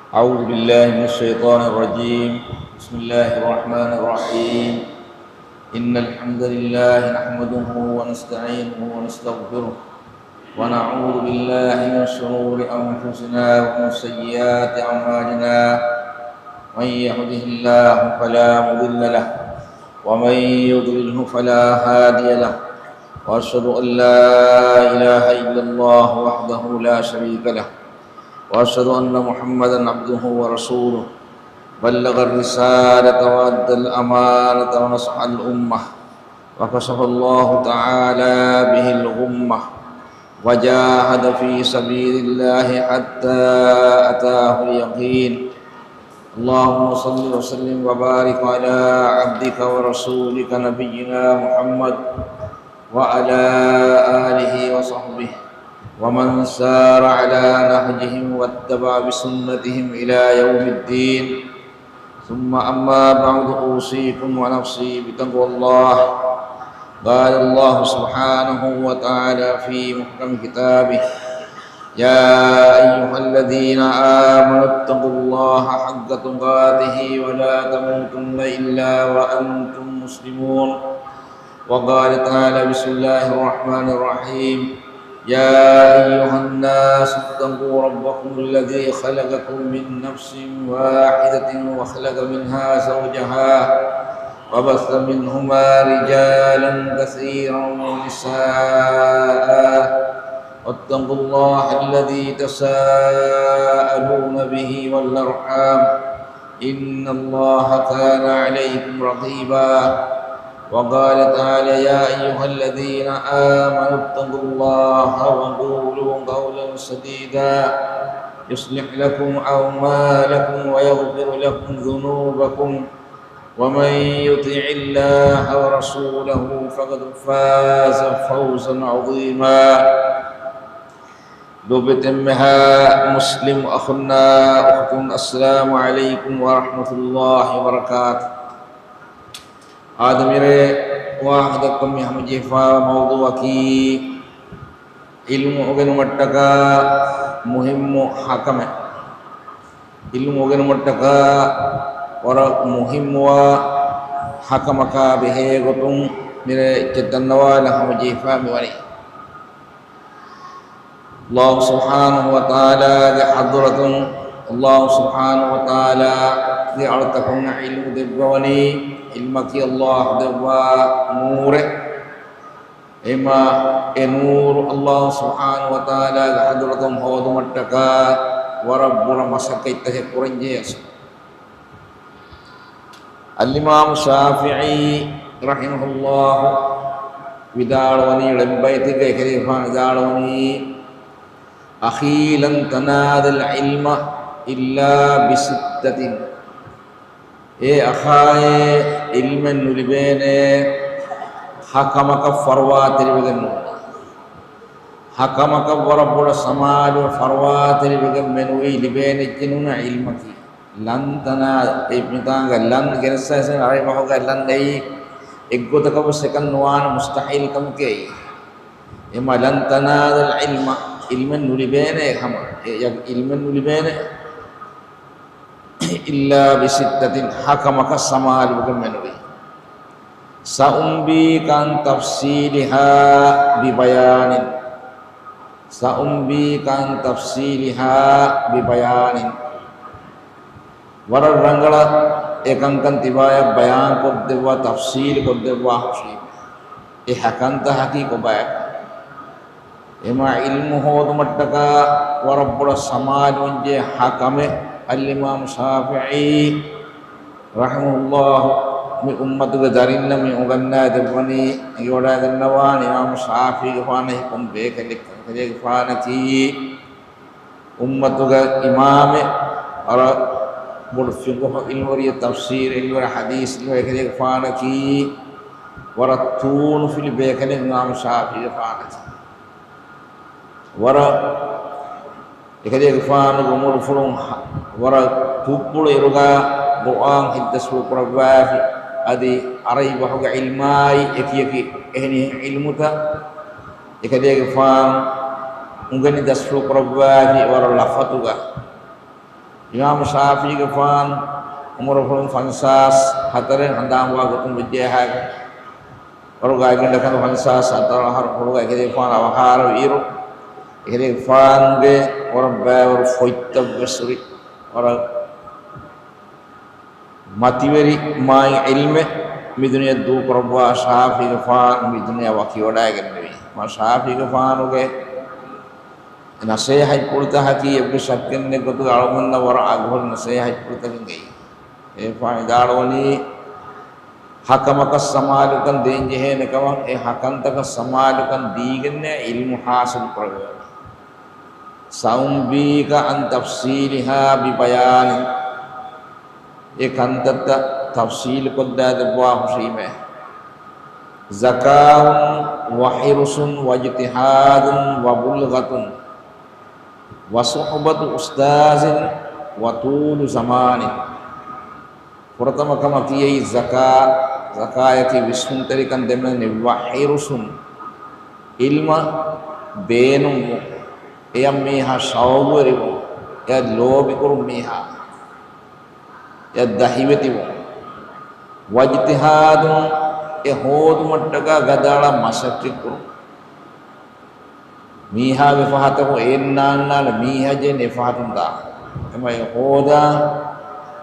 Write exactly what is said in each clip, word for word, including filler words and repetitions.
أعوذ بالله من الشيطان الرجيم. بسم الله الرحمن الرحيم. إن الحمد لله نحمده ونستعينه ونستغفره، ونعوذ بالله من شرور أنفسنا ومن سيئات أعمالنا. من يهده الله فلا مضل له، ومن يضلله فلا هادي له. وأشهد أن لا إله إلا الله وحده لا شريك له، وأشهد أن محمدا عبده ورسوله، بلغ الرسالة وأدى الأمانة ونصح الأمة، وكشف الله تعالى به الغمة، وجاهد في سبيل الله حتى أتاه اليقين. اللهم صل وسلم وبارك على عبدك ورسولك نبينا محمد وعلى آله وصحبه ومن سار على نهجهم واتبع بسنتهم إلى يوم الدين. ثم أما بعد، أوصيكم ونفسي بتقوى الله. قال الله سبحانه وتعالى في محكم كتابه: يا أيها الذين آمنوا اتقوا الله حق تقاته ولا تموتن إلا وأنتم مسلمون. وقال تعالى: بسم الله الرحمن الرحيم. يا أيها الناس اتقوا ربكم الذي خلقكم من نفس واحدة وخلق منها زوجها وبث منهما رجالا كثيرا ونساء، واتقوا الله الذي تساءلون به والأرحام، إن الله كان عليكم رقيبا. وقال تعالى: يا أيها الذين آمنوا اتقوا الله وقولوا قولا سديدا يصلح لكم أعمالكم ويغفر لكم ذنوبكم ومن يطع الله ورسوله فقد فاز فوزا عظيما. ލޯބިވެތި އެންމެހާ މުސްލިމް އަޚުންނާ އުޚްތުން، އައްސަލާމު ޢަލައިކުމް ވަރަޙްމަތުﷲ ވަބަރަކާތު. އާދެ، މިރޭ ވާހަކަދައްކަން މި ހަމަޖެހިފާވާ މައުޟޫޢަކީ ޢިލްމު އުގެނުމަށްޓަކާ މުހިއްމު ހަކަމެއް. ޢިލްމު އުގެނުމަށްޓަކާ ވަރަށް މުހިއްމުވާ ހަކަމަކާ ބެހޭ ގޮތުން މިރޭ އެއްޗެއް ދަންނަވާލަން ހަމަޖެހިފާ މިވަނީ. ﷲ ސުބްޙާނަހޫ ވަތަޢާލާގެ ޙަޟްރަތުން، ﷲ ސުބްޙާނަހޫ ވަތަޢާލާގެ އަޅުތަކުންނަށް ޢިލްމު ދެއްވަވަނީ، ޢިލްމަކީ ﷲ ދެއްވާ ނޫރެއް. އެމާ އެ ނޫރު ﷲ ސުބްޙާނަހޫ ވަތަޢާލާގެ ޙަޟްރަތުން ހޯދުމަށްޓަކާ ވަރަށް ބުރަ މަސައްކަތްތަކެއް ކުރަންޖެހޭ. އަލްއިމާމު ޝާފިޢީ ރަޙިމަހުﷲ ވިދާޅުވަނީ، ޅެންބައިތެއްގައި އެކަލޭގެފާނު ވިދާޅުވަނީ، أخي لن تنال العلم إلا بستة. އޭ އަޚާއޭ، ޢިލްމެއް ނުލިބޭނެ ހަކަމަކަށް ފަރުވާތެރިވެގެން ނޫން. ހަކަމަކަށް ވަރަށް ބޮޑަށް ސަމާލުވެ ފަރުވާތެރިވެގެން މެނުވީ ލިބޭނެއްޗެއް ނޫން ޢިލްމަކީ. ލަން ތަނާ، އެ މިތާނގަ ލަން ގެނެއްސަ އަރަބި ބަހުގަ ލަން އެއީ އެއްގޮތަކަށްވެސް އެކަން ނުވާނެ މުސްތަޙީލް ކަމަކޭ. އެމަ لن تنال العلم، ޢިލްމެއް ނުލިބޭނެ ހަމަ، އެ ޢިލްމެއް ނުލިބޭނެ. إلا بستة، ހަކަމަކަށް ސަމާލުވެގެން މެނުވީ. سأنبيك عن تفصيلها ببيان. سأنبيك عن تفصيلها ببيان. ވަރަށް ރަނގަޅަށް އެކަންކަން ތިބާޔަށް ބަޔާން ކޮށްދެއްވާ، ތަފްޞީލު ކޮށްދެއްވާ ހުށީމެ. އެ ހަކަންތައް ހަކީ ކޮބާތޯ؟ އެމާ ޢިލްމު ހޯދުމަށްޓަކާ ވަރަށް ބޮޑަށް ސަމާލުވެންޖެހޭ ހަކަމެއް. އަލްއިމާމު ޝާފިޢީ ރަޙިމަހުﷲ މި އުއްމަތުގެ ދަރިންނަށް މި އުނގަންނާ ދެއްވަނީ، އެނގިވަޑައިގަންނަވާނެ އިމާމު ޝާފިޢީގެފާނަށް ކޮން ބޭކަލެއްކަން. އެކަލޭގެފާނަކީ އުއްމަތުގެ އިމާމެއް، ވަރަށް ބޮޑު ފިޤުހު ޢިލްމުވެރިއެއް، ތަފްސީރު ޢިލްމުވެރި، ޙަދީޘް ޢިލްމުވެރި. އެކަލޭގެފާނަކީ ވަރަށް ތޫނުފިލި ބޭކަލެއް އިމާމު ޝާފިޢީގެފާނަކީ. ވަރަށް އެކަލޭގެފާނުގެ އުމުރުފުޅުން ވަރަށް ކުއްބުޅު އިރުގަ ޤުރްއާން ހިތްދަސްފުޅު ކުރައްވާފި، އަދި ޢަރަބި ބަހުގެ ޢިލްމާއި އެކިއެކި އެހެނިހެން ޢިލްމުތައް އެކަލޭގެފާނު އުނގެނި ދަސްފުޅު ކުރައްވާފި ވަރަށް ލަފަތުގަ. އިމާމު ޝާފިޢީގެފާނު އުމުރުފުޅުން ފަންސާސް ހަތަރެއް ހަނދާންވާ ގޮތުން ވެއްޖެ ހާގެ، ވަރުގާތްގަނޑަކަށް ފަންސާސް ހަތަރު އަހަރު ފުޅުގައި ކަލޭގެފާނު އަވަހާރަވިއިރު، އެކަލޭގެފާނުގެ ވަރަށް ބައިވަރު ފޮތްތައްވެސް ހުރި، ވަރަށް މަތިވެރި މާތް ޢިލްމެއް މިދުނިޔެ ދޫކުރައްވާ ޝާފިޢީގެފާނު މިދުނިޔެ ވަކިވަޑައިގެންނެވީ. މާ ޝާފިޢީގެފާނުގެ ނަސޭހަތްޕުޅުތަކަކީ އެއްވެސް ޝައްކެއް ނެތް ގޮތުގަ އަޅުގަނޑަށް ވަރަށް އަގުހުރި ނަސޭހަތްޕުޅުތަކެއް އެއީ. އެކަލޭގެފާނު ވިދާޅުވަނީ، ޙަކަމަކަށް ސަމާލުކަން ދޭންޖެހޭނެ ކަމަށް، އެ ޙަކަންތަކަށް ސަމާލުކަން ދީގެންނޭ ޢިލްމު ޙާޞިލު ކުރެވޭނެ. سأنبيك عن تفصيلها ببيان. އެ ކަންތައްތައް ތަފްޞީލުކޮށްލާ ދެއްވާ ހުށީމޭ. ذكاء وحرص واجتهاد وبلغة وصحبة أستاذ وطول زمان. ފުރަތަމަ ކަމަކީ ޒަކާ، ޒަކާޔަކީ ވިސްނުންތެރިކަން، ދެން ވަޙިރުޞުން، ޢިލްމަށް ބޭނުންވުން، އެޔަށް މީހާ ޝައުގުވެރިވުން، އެޔަށް ލޯބިކުރުން މީހާ، އެޔަށް ދަހިވެތިވުން، ވަޖްތިހާދުން، އެ ހޯދުމަށްޓަކާ ގަދައަޅާ މަސައްކަތްކުރުން. މީހާގެ ފަހަތަކުން އެއްނާންނާނެ މީހާ ޖެހެން އެ ފަހަތުން ދާން. އެމަ އެ ހޯދާ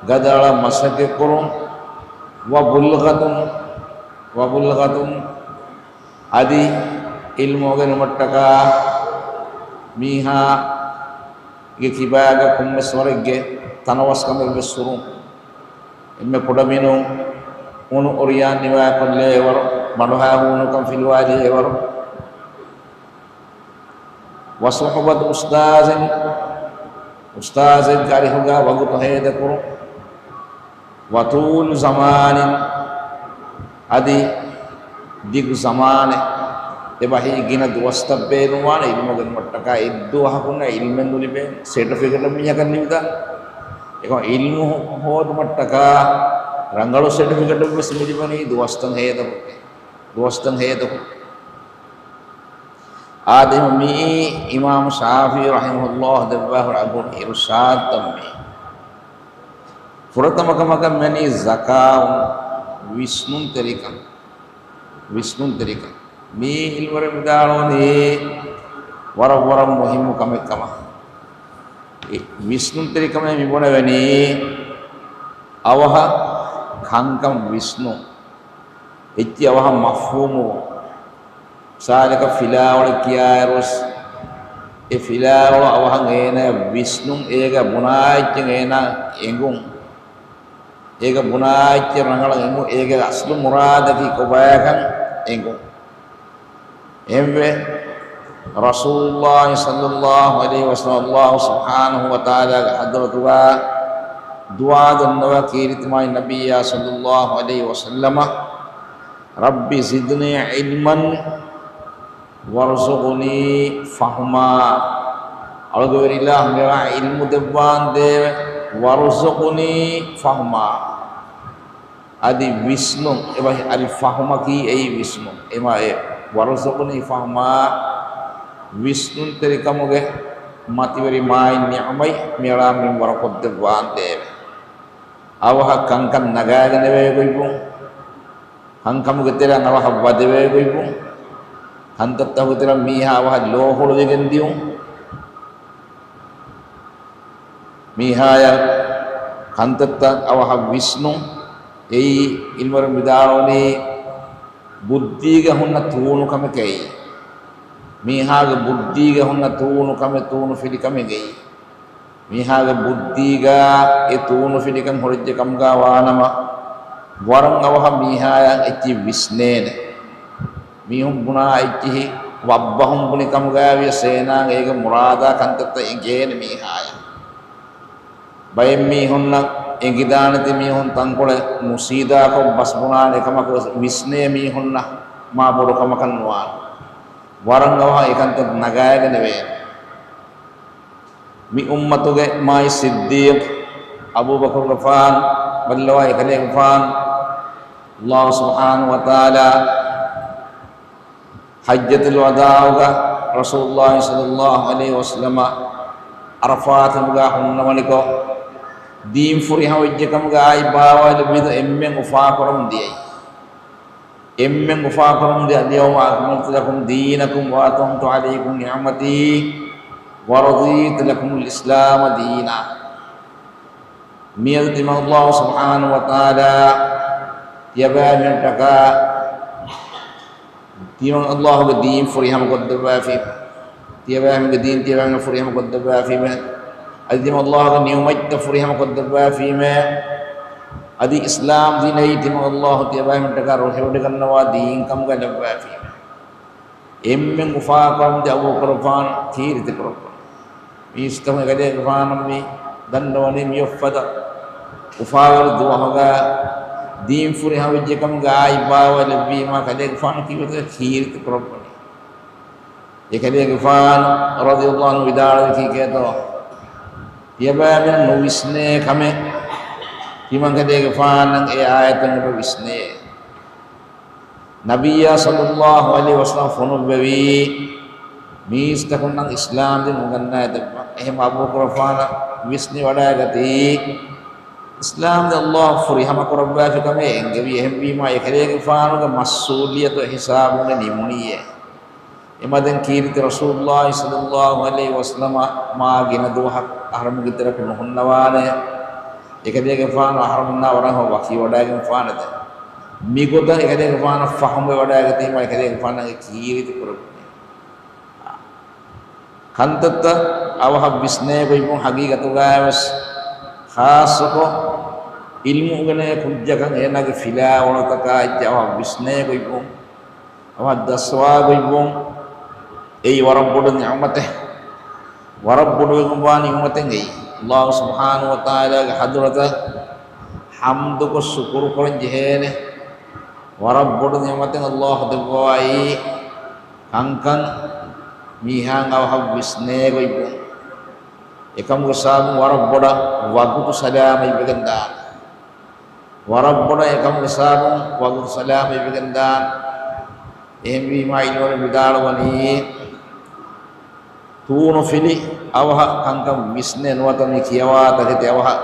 ގަދައަޅާ މަސައްކަތްކުރުން. ވަބުލްޣަތުން، ވަބުލްޣަތުން އަދި ޢިލްމު އުނގެނުމަށްޓަކާ މީހާގެ ކިބާގަ ކޮންމެސް ވަރެއްގެ ތަނަވަސްކަމެއް ވެސް ހުރުން. އެންމެ ކުޑަމިނުން އުނު އުރިޔާން ނިވާކޮށްލޭވަރު، ބަނޑުހާ ހޫނުކަން ފިލުވާލޭވަރު. ވަޞުޙުބަތު އުސްތާޛިން، އުސްތާޛެއްގެ އަރިހުގަ ވަގުތު ހޭދަކުރުން. ވަޠޫލު ޒަމާނިން، އަދި ދިގު ޒަމާނެއް، އެބަހީ ގިނަ ދުވަސްތައް ބޭނުންވާނެ ޢިލްމު އުނގެނުމަށްޓަކާ. އެއްދުވަހަކުންނަށް ޢިލްމެއް ނުލިބޭނެ. ސެޓްފިކެޓެއް މީހަކަށް ލިބިދާނެ. އެކަމަ ޢިލްމު ހޯދުމަށްޓަކާ ރަނގަޅު ސެޓްފިކެޓެއް ވެސް މިލިބަނީ ދުވަސްތައް ހޭދަކޮށް، ދުވަސްތައް ހޭދަކޮށް. އާދެ، މިއީ އިމާމު ޝާފިޢީ ރަޙިމަހުﷲ ދެއްވާ ހުރި އަގު އިރުޝާދުތައް މީ. ފުރަތަމަ ކަމަކަށް މެނީ ޒަކާއުން، ވިސްނުންތެރިކަން. ވިސްނުންތެރިކަން. މީ ޢިލްމުވެރިން ވިދާޅުވަނީ ވަރަށް ވަރަށް މުހިއްމު ކަމެއް ކަމަށް. އެ ވިސްނުންތެރިކަމޭ މި ބުނެވެނީ އަވަހަށް ކަންކަން ވިސްނުން. އެއްޗެއް އަވަހަށް މަފްހޫމުވުން. މިސާލަކަށް ފިލާވަޅެއް ކިޔާއިރުވެސް، އެ ފިލާވަޅު އަވަހަށް އޭނަޔަށް ވިސްނުން، އޭގަ ބުނާ އެއްޗެއް އޭނަ އެނގުން. އޭގަ ބުނާ އެއްޗެއް ރަނގަޅަށް އެނގުން، އޭގެ އަސްލު މުރާދަކީ ކޮބާކަން އެނގުން. އެހެންވެ، ރަސޫލުﷲ ޞައްލަﷲ ޢަލައިހި ވަސައްލަމަ، ﷲ ސުބްޙާނަހޫ ވަތަޢާލާގެ ޙަޟްރަތުގަ ދުޢާ ދަންނަވާ ކީރިތި މާތް ނަބިއްޔާ ޞައްލަﷲ ޢަލައިހި ވަސައްލަމަ، رب زدني علما وارزقني فهما. އަޅުގެވެރި އިލާހު، މިވާ ޢިލްމު ދެއްވާނދޭވެ. وارزقني فهما. އަދި ވިސްނުން، އެބަހި އަލް ފަހުމަކީ އެއީ ވިސްނުން. އެމާ އެ، وارزقني فهما، ވިސްނުންތެރިކަމުގެ މަތިވެރި މާތް ނިޢުމަތް މިއަޅާ މިންވަރަކޮށްދެއްވާނދޭވެ. އަވަހަށް ކަންކަން ނަގާގަނެވޭ ގޮތްވުން، ކަންކަމުގެ ތެރެއަށް އަވަހަށް ވަދެވޭ ގޮތްވުން، ކަންތައްތަކުގެ ތެރެއަށް މީހާ އަވަހަށް ލޯ ހުޅުވިގެން ދިޔުން. މީހާޔަށް ކަންތައްތައް އަވަހަށް ވިސްނުން. އެއީ ޢިލްމުވެރިން ވިދާޅުވަނީ ބުއްދީގަ ހުންނަ ތޫނުކަމެކޭ. މީހާގެ ބުއްދީގަ ހުންނަ ތޫނުކަމެއް، ތޫނުފިލިކަމެކޭ. މީހާގެ ބުއްދީގަ އެ ތޫނުފިލިކަން ހުރެއްޖެ ކަމުގަ ވާނަމަ، ވަރަށް އަވަހަށް މީހާޔަށް އެއްޗިހި ވިސްނޭނެ. މީހުން ބުނާ އެއްޗިހި ވައްބަހުން ބުނި ކަމުގައިވިޔަސް އޭނާ އޭގެ މުރާދާ ކަންތައްތައް އެނގޭނެ މީހާޔަށް. ބައެއް މީހުންނަށް އެނގިދާނެތީ މީހުން ތަންކޮޅެއް ނުސީދާކޮށް ބަސް ބުނާނެ ކަމަކު ވެސް ވިސްނޭ މީހުންނަށް މާ ބޮޑު ކަމަކަށް ނުވާނެ. ވަރަށް އަވަހަށް އެކަންތައް ނަގާގަނެވޭނެ. މި އުއްމަތުގެ މާތް ސިއްދީޤް އަބޫބަކުރުގެފާން ބައްލަވާ އެކަލޭގެފާން ﷲ ސުބްޙާނަހޫ ވަތަޢާލާ ޙައްޖަތުލް ވަދާޢުގަ ރަސޫލުﷲ ޞައްލަﷲ ޢަލައިހި ވަސައްލަމަ ޢަރަފާތުގަ ހުންނަވަނިކޮށް، ދީން ފުރިހަމަވެއްޖެކަމުގައި ބާވާލެއްވިދޯ އެންމެން އުފާކުރަމުން ދިޔައީ. އެންމެން އުފާކުރަމުން ދިޔަ، اليوم أكملت لكم دينكم وأتممت عليكم نعمتي ورضيت لكم الإسلام دينا. މިއަދު ތިމަން ﷲ ސުބްޙާނަހޫ ވަތަޢާލާ ތިޔަބައިމީހުންނަށްޓަކާ ތިމަން ﷲ ގެ ދީން ފުރިހަމަކޮށްދެއްވާފީމެ. ތިޔަބައިމީހުންގެ ދީން ތިޔަބައިމީހުން ފުރިހަމަކޮށްދެއްވާފީމެ. އަދި ތިމަން ﷲ ގެ ނިޢުމަތްތައް ފުރިހަމަކޮށްދެއްވާފީމެ. އަދި އިސްލާމް ދީނައީ ތިމަން ﷲ ތިޔަބައިމީހުންނަށްޓަކާ ރުހިވޮޑިގަންނަވާ ދީން ކަމުގަ ލައްވާފީމެ. އެންމެން އުފާކުރަމުން ދިޔަ އަބޫބަކުރުފާން ކީރިތި ކުރައްވަން. މީސްތަކުން އެކަލޭގެފާނަށް މި ދަންނަވަނީ މިއޮއްފަދަ އުފާވެރި ދުވަހުގަ ދީން ފުރިހަމަވެއްޖެކަމުގަ އާއި ބާވާލެއްވީމާ ކަލޭގެފާނު ކީރިތި ކުރައްވަނީ. އެކަލޭގެފާނު ރަޟިޔަﷲ ވިދާޅުވި ކީކޭތޯ؟ ތިޔަބައިމީހުން ނުވިސްނޭ ކަމެއް ތިމަން ކަލޭގެފާނަށް އެ އާޔަތުން އެބަ ވިސްނޭ. ނަބިއްޔާ ޞައްލައްލާހު ޢަލައިހި ވަސައްލަމަ ފޮނުއްވެވީ، މީސްތަކުންނަށް އިސްލާމް ދީން އުނގަންނައިދެއްވަން. އެހެން އަބޫބަކުރުފާނަށް ވިސްނިވަޑައިގަތީ، އިސްލާމް ދީން ﷲ ފުރިހަމަ ކުރައްވާފި ކަމޭ އެންގެވީ. އެހެންވީމާ، އެކަލޭގެފާނުގެ މަސްއޫލިއްޔަތު އެ ހިސާބުން ނިމުނީއޭ. އެމަދެން ކީރިތި ރަސޫލުﷲ ޞައްލައްލާހު ޢަލައިހި ވަސައްލަމަ މާ ގިނަ ދުވަހަށް އަހަރެމެންގެ ތެރެއަކު ނުހުންނަވާނެ. އެކަލޭގެފާނު އަހަރެމެންނާ ވަރަށް ވަކިވަޑައިގެންފާނެތެ. މިގޮތަށް އެކަލޭގެފާނަށް ފަހުމެވަޑައިގަތީމާ އެކަލޭގެފާނަށް އެ ކީރިތި ކުރެވުނީ. ކަންތައްތައް އަވަހަށް ވިސްނޭ ގޮތްވުން ހަގީގަތުގައިވެސް، ޚާއްޞަކޮށް ޢިލްމު އުނގެނޭ ކުއްޖަކަށް އޭނާގެ ފިލާވަޅުތަކާ އެއްޗެއް އަވަހަށް ވިސްނޭ ގޮތްވުން، އަވަހަށް ދަސްވާ ގޮތްވުން، އެއީ ވަރަށް ބޮޑު ނިޢުމަތެއް. ވަރަށް ބޮޑުވެގެންވާ ނިޢުމަތެއް އެއީ. ﷲ ސުބްޙާނަހޫ ވަތަޢާލާގެ ޙަޟްރަތަށް ޙަމްދުކޮށް ޝުކުރު ކުރަން ޖެހޭނެ. ވަރަށް ބޮޑު ނިޢުމަތެއް ﷲ ދެއްވަވާ އެއީ. ކަންކަން މީހާއަށް އަވަހަށް ވިސްނޭ ގޮތްވުން. އެކަމުގެ ސަބަބުން ވަރަށް ބޮޑަށް ވަގުތު ސަލާމަތްވެގެން ދާނެ. ވަރަށް ބޮޑަށް އެކަމުގެ ސަބަބުން ވަގުތު ސަލާމަތްވެގެން ދާނެ. އެހެންވީމާ ޢިލްމުވެރިން ވިދާޅުވަނީ، ތޫނުފިލި އަވަހަށް ކަންކަން ވިސްނޭ ނުވަތަ މި ކިޔަވާ ތަކެތި އަވަހަށް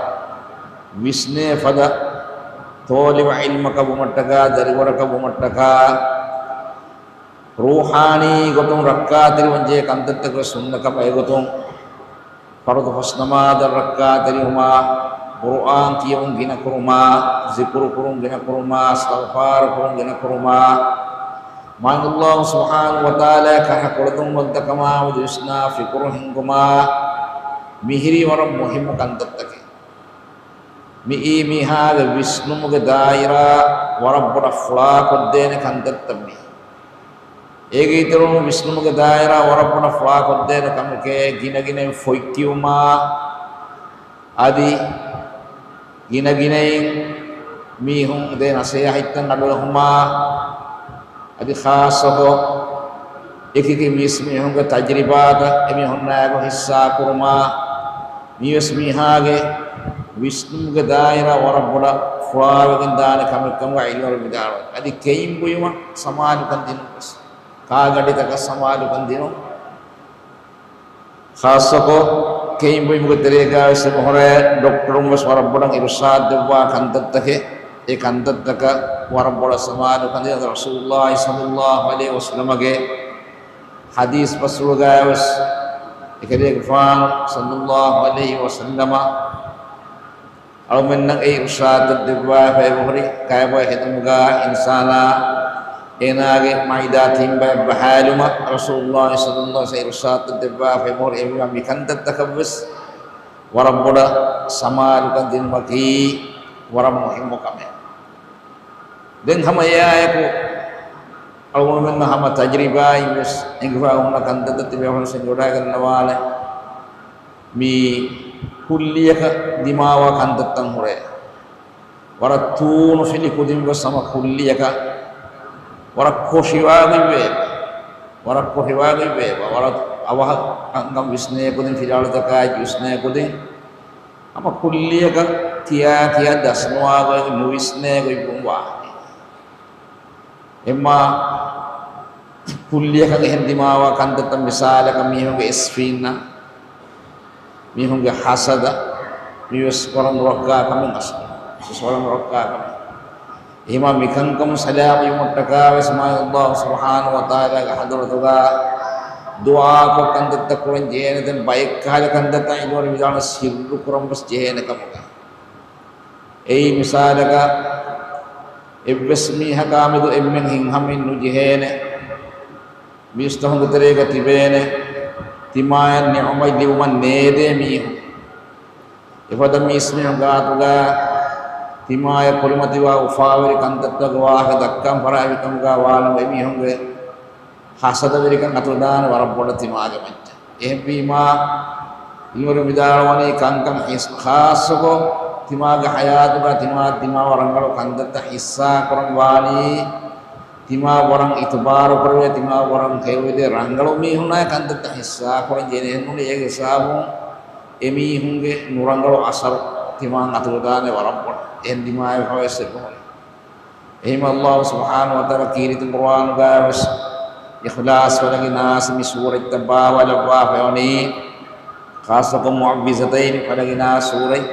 ވިސްނޭ ފަދަ ޠާލިބު ޢިލްމަކަށް ވުމަށްޓަކާ، ދަރިވަރަކަށް ވުމަށްޓަކާ، ރޫޙާނީ ގޮތުން ރައްކާތެރިވަންޖެހޭ ކަންތައްތަކުގެ ސުންނަތްކަމާ އެގޮތުން، ފަރުޟު ފަސްނަމާދަށް ރައްކާތެރިވުމާ، ޤުރުއާން ކިޔެވުން ގިނަކުރުމާ، ޒިކުރު ކުރުން ގިނަކުރުމާ، އިސްތިޣްފާރު ކުރުން ގިނަކުރުމާ، މާތް ﷲ ސުބްޙާނަހޫ ވަތަޢާލާ ކަހަލަ ކުޅަދުންވަންތަކަމާމެދު ވިސްނާ ފިކުރު ހިންގުމާ، މިހިރީ ވަރަށް މުހިއްމު ކަންތައްތަކެއް. މިއީ މީހާގެ ވިސްނުމުގެ ދާއިރާ ވަރަށް ބޮޑަށް ފުޅާކޮށްދޭނެ ކަންތައްތައް މީ. އޭގެ އިތުރުން ވިސްނުމުގެ ދާއިރާ ވަރަށް ބޮޑަށް ފުޅާކޮށްދޭނެ ކަމެކޭ، ގިނަގިނައިން ފޮތް ކިޔުމާ، އަދި ގިނަގިނައިން މީހުން ދޭ ނަސޭހަތްތައް އަޑުއެހުމާ، އަދި ޚާއްޞަކޮށް އެކިއެކި ވީސް މީހުންގެ ތަޖްރިބާތައް އެމީހުންނާއެކު ހިއްސާކުރުމާ، މީވެސް މީހާގެ ވިސްނުމުގެ ދާއިރާ ވަރަށް ބޮޑަށް ފުޅާވެގެން ދާނެ ކަމެއްކަމުގައި ޢިލްމުވެރިން ވިދާޅުވަނީ. އަދި ކެއިން ބުއިމަށް ސަމާލުކަން ދިނުން ވެސް، ކާގަޑިތަކަށް ސަމާލުކަން ދިނުން. ޚާއްޞަކޮށް، ކެއިން ބުއިމުގެ ތެރޭގައިވެސް އެބަހުރޭ ޑޮކްޓަރުން ވެސް ވަރަށް ބޮޑަށް އިރުޝާދު ދެއްވާ ކަންތައްތަކެއް، އެ ކަންތައްތަކަށް ވަރަށް ބޮޑަށް ސަމާލުކަން ދިނުން. ރަސޫލުﷲ ޞައްލައްލާހު ޢަލައިހި ވަސައްލަމަގެ ޙަދީޘް ބަސްފުޅުގައިވެސް އެކަލޭގެފާނު ޞައްލައްލާހު ޢަލައިހި ވަސައްލަމަ އަޅުމެންނަށް އެ އިރުޝާދު ދެއްވާފަ އެބަހުރި، ކައިބޮއެ ހެދުމުގަ އިންސާނާ އޭނާގެ މައިދާ ތިން ބައެއް ބަހާލުމަށް ރަސޫލުﷲ ޞައްލައްލާހު ޢަލައިހި ވަސައްލަމަ އިރުޝާދު ދެއްވާފަ އެބަހުރި. އެހެންވީމާ މިކަންތައްތަކަށްވެސް ވަރަށް ބޮޑަށް ސަމާލުކަން ދިނުމަކީ ވަރަށް މުހިއްމު ކަމެއް. ދެން ހަމަ އެއާއެކު އަޅުގަނޑުމެންނަށް ހަމަ ތަޖްރިބާއިން ވެސް އެނގިފަ ހުންނަ ކަންތައްތައް ތިބޭފުޅުން ވެސް އެނގިވަޑައިގަންނަވާނެ. މި ކުއްލިއަކަށް ދިމާވާ ކަންތައްތައް ހުރޭ. ވަރަށް ތޫނުފިލި ކުދިން ވެސް ހަމަ ކުއްލިއަކަށް ވަރަށް ކޮށިވާގޮތް ވޭ. ވަރަށް ކޮށިވާގޮތް ވޭ. ވަރަށް އަވަހަށް ކަންކަން ވިސްނޭ ކުދިން، ފިލާވަޅުތަކާއި ވިސްނޭ ކުދިން ހަމަ ކުއްލިއަކަށް ކިޔާ ކިޔާ ދަސްނުވާގޮތް ނުވިސްނޭ ގޮތްވުން ވާނެ. އެއްމާ ކުއްލިއަކަށް އެހެން ދިމާވާ ކަންތައްތައް މިސާލަކަށް މީހުންގެ އެސްފީންނަށް، މީހުންގެ ހަސަދަށް، މިވެސް ވަރަށް ނުރައްކާ ކަމެއް އަސްލު. ވަރަށް ނުރައްކާ ކަމެއް. އެހެންވީމާ މިކަންކަމުން ސަލާމަތްވުމަށްޓަކާ ވެސް މާތް ﷲ ސުބްޙާނަހޫ ވަތަޢާލާގެ ޙަޟްރަތުގަ ދުޢާކޮށް ކަންތައްތައް ކުރަން ޖެހޭނެ. ދެން ބައެއްކަހަލަ ކަންތައްތައް ޢިލްމުވެރިން ވިދާޅުވީ ސިއްރު ކުރަން ވެސް ޖެހޭނެ ކަމުގަ. އެއީ މިސާލަކަށް، އެއްވެސް މީހަކާމެދު އެންމެން ހިތްހަމައިން ނުޖެހޭނެ. މީސްތަކުންގެ ތެރޭގަ ތިބޭނެ ތިމާޔަށް ނިޢުމަތް ލިބުމަށް ނޭދޭ މީހުން. އެފަދަ މީސްމީހުން ގާތުގަ ތިމާޔަށް ކުރިމަތިވާ އުފާވެރި ކަންތައްތަކުގެ ވާހަކަ ދައްކަން ފަށާފިކަމުގަ ވާނަމަ، އެމީހުންގެ ހަސަދަވެރިކަން އަތުލުދާނެ ވަރަށް ބޮޑަށް ތިމާގެ މައްޗަށް. އެހެންވީމާ، އިލްމުވެރިން ވިދާޅުވަނީ ކަންކަން ހިސް-، ޚާއްޞަކޮށް ތިމާގެ ޙަޔާތުގަ ތިމާ، ތިމާ ވަރަށް ރަނގަޅު ކަންތައްތައް ހިއްސާކުރަން ވާނީ، ތިމާ ވަރަށް އިތުބާރު ކުރެވޭ، ތިމާ ވަރަށް ހެޔޮވެދޭ ރަނގަޅު މީހުންނާ ކަންތައްތައް ހިއްސާކުރަން ޖެހޭނެ. އެހެންނޫނީ އޭގެ ހިސާބުން އެމީހުންގެ ނުރަނގަޅު އަސަރު ތިމާ އަތުލުދާނެ ވަރަށް ބޮޑަށް. އެހެން ތިމާ އެބަ ވެސް އެބަހުރި. އެހެންވީމަ ﷲ ސުބްޙާނަހޫ ވަތަޢާލާ ކީރިތި ޤުރްއާނުގައި ވެސް އިޚްލާޞް ފަލަގި ނާސް މި ސޫރަތްތައް ބާވާލައްވާފައިވަނީ، ޚާއްޞަކޮށް މުޢައްވިޛަތައިން ފަލަގި ނާސް ސޫރަތް.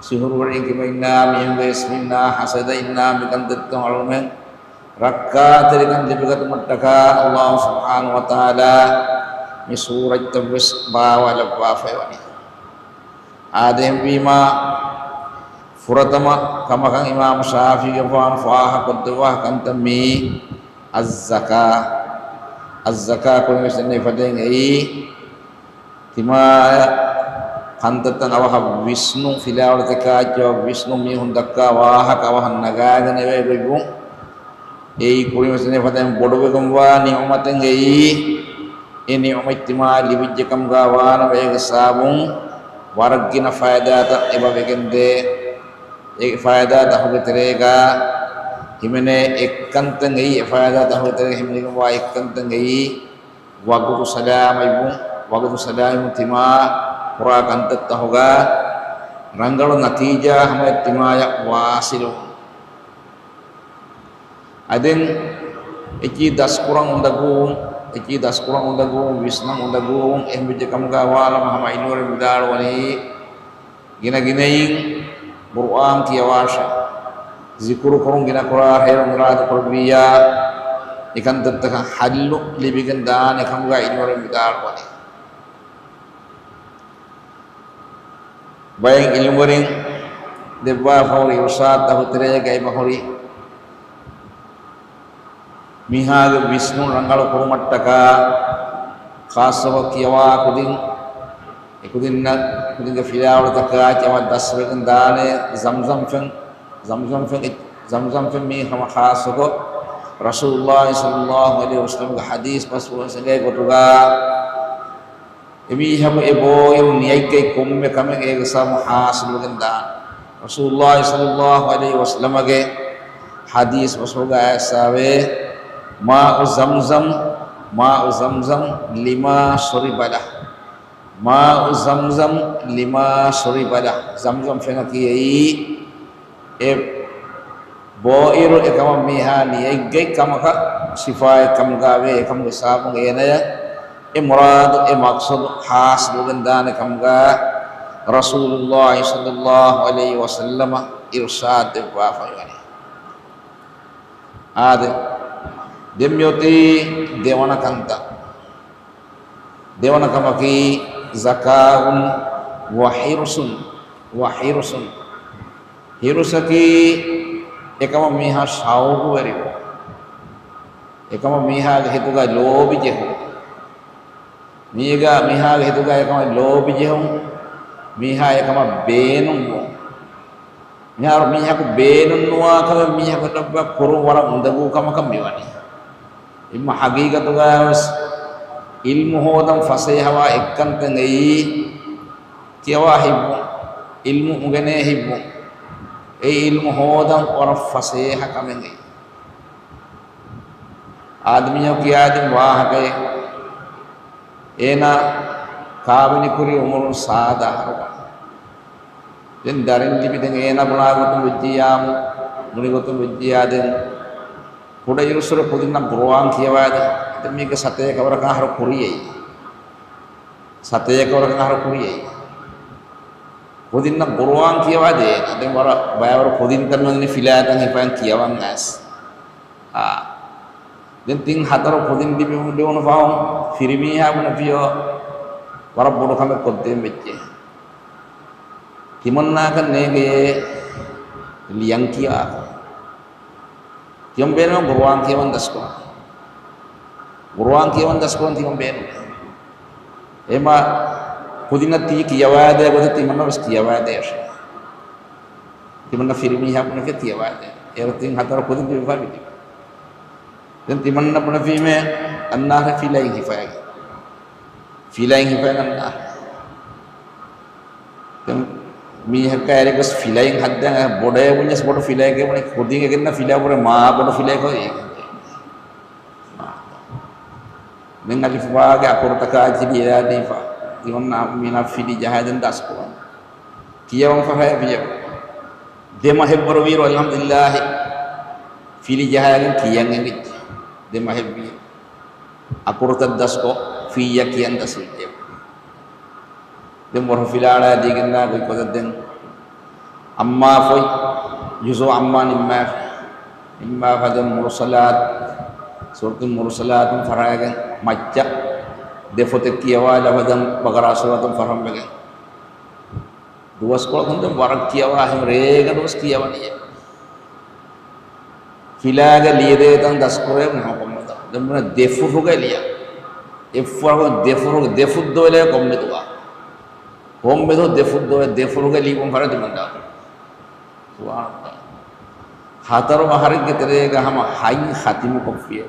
ސިހުރުވެރިން ކިބައިންނާ މީހުންގެ އިސްމިންނާ ހަސަދައިންނާ މިކަންތައްތައް އަޅުމެން ރައްކާތެރިކަން ލިބިގަތުމަށްޓަކާ ﷲ ސުބްޙާނަހޫ ވަތަޢާލާ މި ސޫރަތްތައް ވެސް ބާވާލައްވާފައިވަނީ. އާދެ، އެހެންވީމާ، ފުރަތަމަ ކަމަކަށް އިމާމު ޝާފިޢީގެފާނު ފާހަގަކޮށްދެއްވާ ކަންތައް މީ، އައްޒަކާ. އައްޒަކާ ކުރިން ވެސް ދެންނެވި ފަދައިން އެއީ، ތިމާޔަށް ކަންތައްތައް އަވަހަށް ވިސްނުން، ފިލާވަޅުތަކާއެއްޗެއް ވިސްނުން، މީހުން ދައްކާ ވާހަކަ އަވަހަށް ނަގާގެނެވޭ ގޮތްވުން. އެއީ ކުރިން ވެސް ދެންނެވި ފަދައިން ބޮޑުވެގެންވާ ނިޢުމަތެއް އެއީ. އެ ނިޢުމަތް ތިމާ ލިބިއްޖެ ކަމުގަ ވާނަމަ، އޭގެ ސަބަބުން ވަރަށް ގިނަ ފައިދާތައް އެބަ ވެގެންދޭ. އެ ފައިދާތަކުގެ ތެރޭގަ ހިމެނޭ އެއްކަންތައް އެއީ، އެ ފައިދާތަކުގެ ތެރޭގަ ހިމެނިގެންވާ އެއްކަންތައް އެއީ، ވަގުތު ސަލާމަތްވުން. ވަގުތު ސަލާމަތްވުން ތިމާ ކުރާ ކަންތައްތަކުގަ ރަނގަޅު ނަތީޖާ ހަމަޔަށް ތިމާޔަށް ވާސިލުވުން. އަދި އެކީ ދަސްކުރަން އުނދަގޫވުން، އެކީ ދަސްކުރަން އުނދަގޫވުން، ވިސްނަން އުނދަގޫވުން، އެހެން ވެއްޖެ ކަމުގަ ވާނަމަ ހަމަ އިލްމުވެރިން ވިދާޅުވަނީ، ގިނަ ގިނައިން ޤުރުއާން ކިޔަވާށޭ، ޒިކުރު ކުރުން ގިނަ ކުރާށޭ، އިރާދަ ކުރެއްވިއްޔާ، އެކަންތައްތަކަށް ޙައްލު ލިބިގެން ދާނެ ކަމުގަ އިލްމުވެރިން ވިދާޅުވަނީ. ބައެއް އިލްމުވެރިން ދެއްވާފަހުރި އިރުޝާދުތަކުގެ ތެރޭގައި ބަހުރި، މީހާގެ ވިސްނުން ރަނގަޅު ކުރުމަށްޓަކާ، ޚާއްޞަކޮށް ކިޔަވާ ކުދިން، އެކުދިންނަށް، ކުދިންގެ ފިލާވަޅުތަކާއި އަވަށް ދަސްވެގެން ދާނެ ޒަމްޒަމް ފެން، ޒަމްޒަމް ފެން، ޒަމްޒަމް ފެން މީ ހަމަ ޚާއްޞަކޮށް ރަސޫލުﷲ ޞައްލަﷲ ޢަލައިހި ވަސައްލަމްގެ ޙަދީޘް ބަސްފުޅުން އެނގޭ ގޮތުގަ، އެމީހަކު އެ ބޯއިރު ނިޔަތްގައި ކޮންމެ ކަމެއް އޭގެ ސަބަބުން ޙާޞިލުވެގެން ދާނެ. ރަސޫލުﷲ ޞައްލަﷲ ޢަލައިހި ވަސައްލަމަގެ ޙަދީޘް ބަސްފުޅުގަ އައިސްފައިވޭ، ماء زمزم، ماء زمزم لما شرب له، ماء زمزم لما شرب له. ޒަމްޒަމް ފެނަކީ އެއީ، އެ ބޯއިރު އެކަމަށް މީހާ ނިޔަތްގަތް ކަމަކަށް ޝިފާއެއް ކަމުގައިވޭ، އެކަމުގެ ސަބަބުން އޭނަޔަށް އެ މުރާދު، އެ މަޤްޞަދު ޙާޞިލުވެގެން ދާނެ ކަމުގަ ރަސޫލުﷲ ޞައްލަﷲ ޢަލައިހި ވަސައްލަމަ އިރުޝާދު ދެއްވާފައިވަނީ. އާދެ، ދެން މިއޮތީ ދެވަނަ ކަންތައް. ދެވަނަ ކަމަކީ ޒަކާއުން ވަ ޙިރުޞުން، ވަ ޙިރުޞުން. ޙިރުޞަކީ އެކަމަށް މީހާ ޝައުޤުވެރިވުން. އެކަމަށް މީހާގެ ހިތުގަ ލޯބި ޖެހުން. މީގަ، މީހާގެ ހިތުގަ އެކަމަށް ލޯބި ޖެހުން. މީހާ އެކަމަށް ބޭނުންވުން. މިހާރު މީހަކު ބޭނުން ނުވާ ކަމެއް މީހަކު ލައްވާ ކުރުން ވަރަށް އުނދަގޫ ކަމަކަށް މިވަނީ. އެންމެ ޙަޤީޤަތުގައި ވެސް ޢިލްމު ހޯދަން ފަސޭހަވާ އެއްކަންތައް އެއީ ކިޔަވާ ހިއްވުން، ޢިލްމު އުނގެނޭ ހިއްވުން. އެ ޢިލްމު ހޯދަން ވަރަށް ފަސޭހަ ކަމެއް އެއީ. އާދެ، މީހަކު ކިޔާދިން ވާހަކައެއް. އޭނާ ކާވެނިކުރި އުމުރުން ސާދަ އަހަރުގަ. ދެން ދަރިން ލިބި ދެން އޭނާ ބުނާ ގޮތުން ވެއްޖިއްޔާމު، ބުނި ގޮތުން ވެއްޖިއްޔާ ދެން ކުޑަ އިރުއްސުރެ ކުދިންނަށް ޤުރުއާން ކިޔަވާދޭ. ދެން މީގެ ސަތޭކަ ވަރަކަށް އަހަރު ކުރިއައީ. ސަތޭކަ ވަރަކަށް އަހަރު ކުރިއައީ. ކުދިންނަށް ޤުރުއާން ކިޔަވާ ދޭނަ. ދެން ވަރަށް ބައިވަރު ކުދިން ތަން މި ފިލާތަން ހިފައިން ކިޔަވަން އައިސް. އާ. ދެން ތިން ހަތަރު ކުދިން ލިބި-، ލިބުނު ފަހުން ފިރިމީހާ ބުނެފިޔޯ ވަރަށް ބޮޑު ކަމެއް ކޮށްދޭން ވެއްޖެ. ތިމަންނާކަށް ނޭނގޭ ލިޔަން ކިޔާ. ތިމަން ބޭނުން ޤުރުއާން ކިޔަވަން ދަސްކުރަން. ޤުރުއާން ކިޔަވަން ދަސްކުރަން ތިމަން ބޭނުން. އެމަ ކުދިންނަށް ތީ ކިޔަވާދޭ ގޮތަށް ތިމަންނަށް ވެސް ކިޔަވާދޭށޭ. ތިމަންނަ ފިރިމީހާ ބުނެފި ކިޔަވާދޭ. އޭރު ތިން ހަތަރު ކުދިން ލިބިފަ މިތިބެ. ދެން ތިމަންނަ ބުނެފީމޭ އަންނާހެ ފިލައިން ހިފައިގެން. ފިލައިން ހިފައިގެން އަންނާ. ދެން މީހަކާ އެރި ގޮސް ފިލައިން ހައްދަން ބޮޑޭ ބުންޏަސް ބޮޑު ފިލައެއްގެ ބުނެ ކުދިން އެގެންނަ ފިލައަށް ވުރެ މާ ބޮޑު ފިލައެއް ކޮށް އޭގެ. ދެން އަލިފްބާގެ އަކުރުތަކާ އެއްޗި ލިޔާދީފަ. ތިމަންނަ މީނާ ފިލި ޖަހައިދެން ދަސްކުރަން. ކިޔަވަން ފަހައި ވިޔަ. ދެ މަހެއްވަރު ވީރު އަލްޙަމްދުލިއްލާހި. ފިލި ޖަހައިގެން ކިޔަން އެނގިއްޖެ. ދެ މަހެއްވީ. އަކުރުތައް ދަސްކޮށް ފިއްޔަ ކިޔަން ދަސްވެއްޖެ. ދެން ވަރު ފިލާޅާ ދީގެންނާ ގޮތް ކޮތަށް ދެން އައްމާފޮތް ޖުޒު އައްމާ ނިންމާފި. ނިންމާފަ ދެން މުރުސަލާތު، ސޫރަތުލް މުރުސަލާތުން ފަށާގެން މައްޗަށް ދެ ފޮތެއް ކިޔަވާލަފަ ދެން ބަގަރާ ސޫރަތުން ފަށަން ވެގެން. ދުވަސްކޮޅަކުން ދެން ވަރަށް ކިޔަވާ ހެން ރޭގަނޑު ވެސް ކިޔަވަނީ. ފިލާގެ ލިޔެދޭތަން ދަސްކުރޭ މީހުން ކޮންމެތޯ. ދެން ބުނެ ދެ ފުށުގެ ލިޔަން. އެއްފަހު ދެ ފުށު، ދެ ފުށް ދޮވެލޭ ކޮންމެ ދުވާ. ކޮންމެ ދުވަ ދެ ފުށް ދޮވެ، ދެ ފުށުގެ ލިޔުން ފަރެ ދިމަންދާ. ސުބްޙާނަﷲ. ހަތަރު އަހަރެއްގެ ތެރޭގަ ހަމަ ހަތް ޚަތިމު ކޮށްފިޔޭ.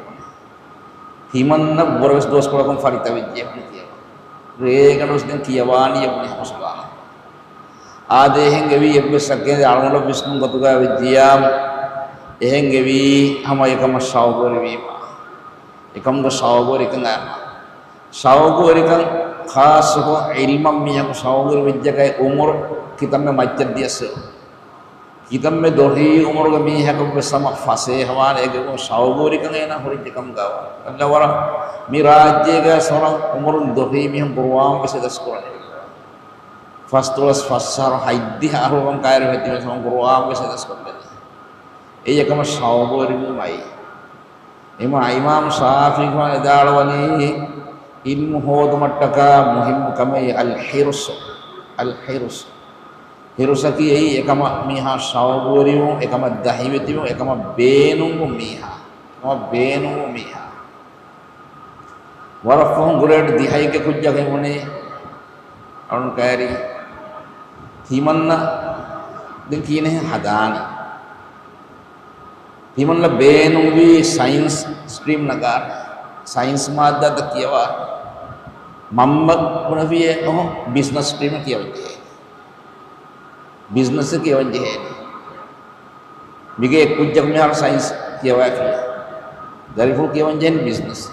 ތިމަންނަ ވަރަށް ވެސް ދުވަސްކޮޅަކުން ފަރިތަވެއްޖެ ބުނި ކިޔަވާ. ރޭގަނޑު ވެސް ދެން ކިޔަވާނީ ބުނި ހަމަ ސުބްޙާނަﷲ. އާދެ އެހެން އެވީ އެއްވެސް އަކޭ އަޅުގަނޑަށް ވިސްނުން ގޮތުގަ ވެއްޖިޔާ އެހެން އެވީ ހަމަ އެކަމަށް ޝައުގުވެރިވީމަ. އެކަމުގެ ޝައުގުވެރިކަން އައިމަ. ޝައުގުވެރިކަން ޚާއްޞަކޮށް ޢިލްމަށް މީހަކު ޝައުގުވެރި ވެއްޖެކައި އުމުރު ކިތަންމެ މައްޗަށް ދިޔަސް ކިތަންމެ ދޮށީ އުމުރުގެ މީހަކަށްވެސް ހަމަ ފަސޭހަވާނެ އެގެ ޝައުގުވެރިކަން އޭނާ ހުރިއްޖެ ކަމުގައި ވާނެ. އައްލަ ވަރަށް މި ރާއްޖޭގަ ސޮނަ އުމުރުން ދޮށީ މީހުން ޤުރުއާން ވެސް އެ ދަސްކުރަނީ. ފަސްދޮޅަސް ފަސް އަހަރު ހަތްދިހަ އަހަރު ކައިރި ވެތިވެސް ހަމަ ޤުރުއާން ވެސް އެ ދަސްކޮށްދެނީ. އެއީ އެކަމަށް ޝައުގުވެރިވުމައި. އެމާ އިމާމު ޝާފިޢީ ވެދާޅުވަނީ، ޢިލްމު ހޯދުމަށްޓަކާ މުހިއްމު ކަމެއް އަލް ޙިރުޞު، އަލް ޙިރުޞު. ޙިރުޞަކީ އެއީ އެކަމަށް މީހާ ޝައުގުވެރިވުން، އެކަމަށް ދަހިވެތިވުން، އެކަމަށް ބޭނުންވުން މީހާ، އެކަމަށް ބޭނުންވުން މީހާ. ވަރަށް ފަހުން ގްރޭޑް ދިހައިގެ ކުއްޖަކަށް ބުނީ އަޅުން ކައިރި ތިމަންނަ ދެން ކިހިނެއް ހަދާނީ؟ ތިމަންނަ ބޭނުންވީ ސައިންސް ސްޓްރީމް ނަގާ، ސައިންސް މާއްދާތައް ކިޔަވާ. މަންމަ ބުނެފިޔޭ ނުހު ބިޒްނަސް ސްޓްރީމް ކިޔަވަން ޖެހޭ. ބިޒްނަސް ކިޔަވަން ޖެހޭ. މިގޭ ކުއްޖަކު މިހާރު ސައިންސް ކިޔަވައިފި. ދަރިފުޅު ކިޔަވަން ޖެހެނީ ބިޒްނަސް.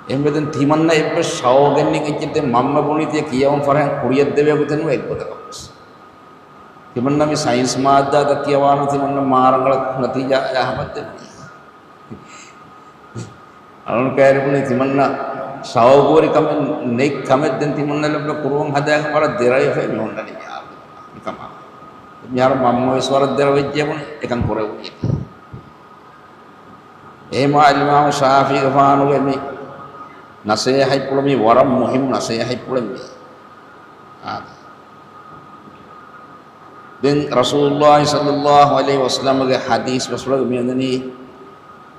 އެހެންވެ ދެން ތިމަންނަ އެއްވެސް ޝައުގެއް ނެތް އެއްޗެއް ދެން މަންމަ ބުނީ ތިޔަ ކިޔަވަން ފަރަހެން ކުރިއަށް ދެވޭ ގޮތެއް ނުވޭ އެއްގޮތަކަށް ވެސް. ތިމަންނަ މި ސައިންސް މާއްދާތައް ކިޔަވާނު ތިމަންނަ މާ ރަނގަޅަށް ނަތީޖާ އައި ހަމަ ދެނީ. އަޅުން ކައިރި ބުނީ ތިމަންނަ ޝައުގުވެރި ކަމެއް ނެތް ކަމެއް ދެން ތިމަންނަ ލައްބަ ކުރުވަން ހަދާގެން ވަރަށް ދެރަވެފައި މި ހުންނަނީ މިހާރު މިކަމާ. މިހާރު މަންމަ ވެސް ވަރަށް ދެރަވެއްޖެ ބުނި އެކަން ކުރެވުނީ. އެހެމާ އިމާމު ޝާފިޢީގެފާނުގެ މި ނަސޭހަތްޕުޅު މީ ވަރަށް މުހިއްމު ނަސޭހަތްޕުޅެއް މީ. އާ. ދެން ރަސޫލުﷲ ޞައްލަﷲ ޢަލައިހި ވަސައްލަމަގެ ޙަދީޘް ބަސްފުޅުގަ މި އަންނަނީ،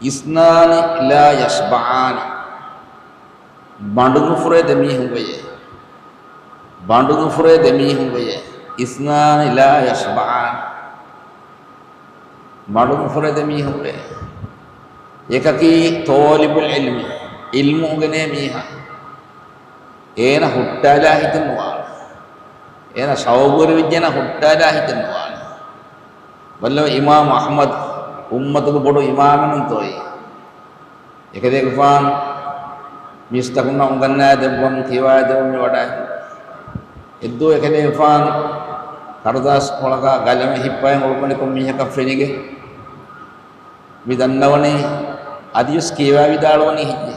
اثنان لا يشبعان. ބަނޑުނުފުރޭ ދެ މީހުން ވެޔޭ. ބަނޑުނުފުރޭ ދެ މީހުން ވެޔޭ. اثنان لا يشبعان. ބަނޑުނުފުރޭ ދެ މީހުން ވެޔޭ. އެކަކީ ޠާލިބުލް ޢިލްމި، ޢިލްމު އުނގެނޭ މީހާ. އޭނަ ހުއްޓާލާ ހިތެއް ނުވާނެ. އޭނަ ޝައުގުވެރިވެއްޖެ އޭނަ ހުއްޓާލާ ހިތެއް ނުވާނެ. ބައްލަވަ އިމާމު އަޙްމަދު އުއްމަތުގެ ބޮޑު އިމާމެއްނުތޯއޭ. އެކަލޭގެފާނު މީސްތަކުންނަށް އުނގަންނާ ދެއްވަން ކިޔަވާ ދެއްވަން މި ވަޑައި. އެއްދުވަހު އެކަލޭގެފާނު ކަރުދާސް ކޮޅަކާ ގަލަމެއް ހިއްޕައި އުޅުކަނިކޮށް މީހަކަށް ފެނިގެން މި ދަންނަވަނީ އަދިވެސް ކިޔަވާ ވިދާޅުވަނީ ހެއްޔޭ؟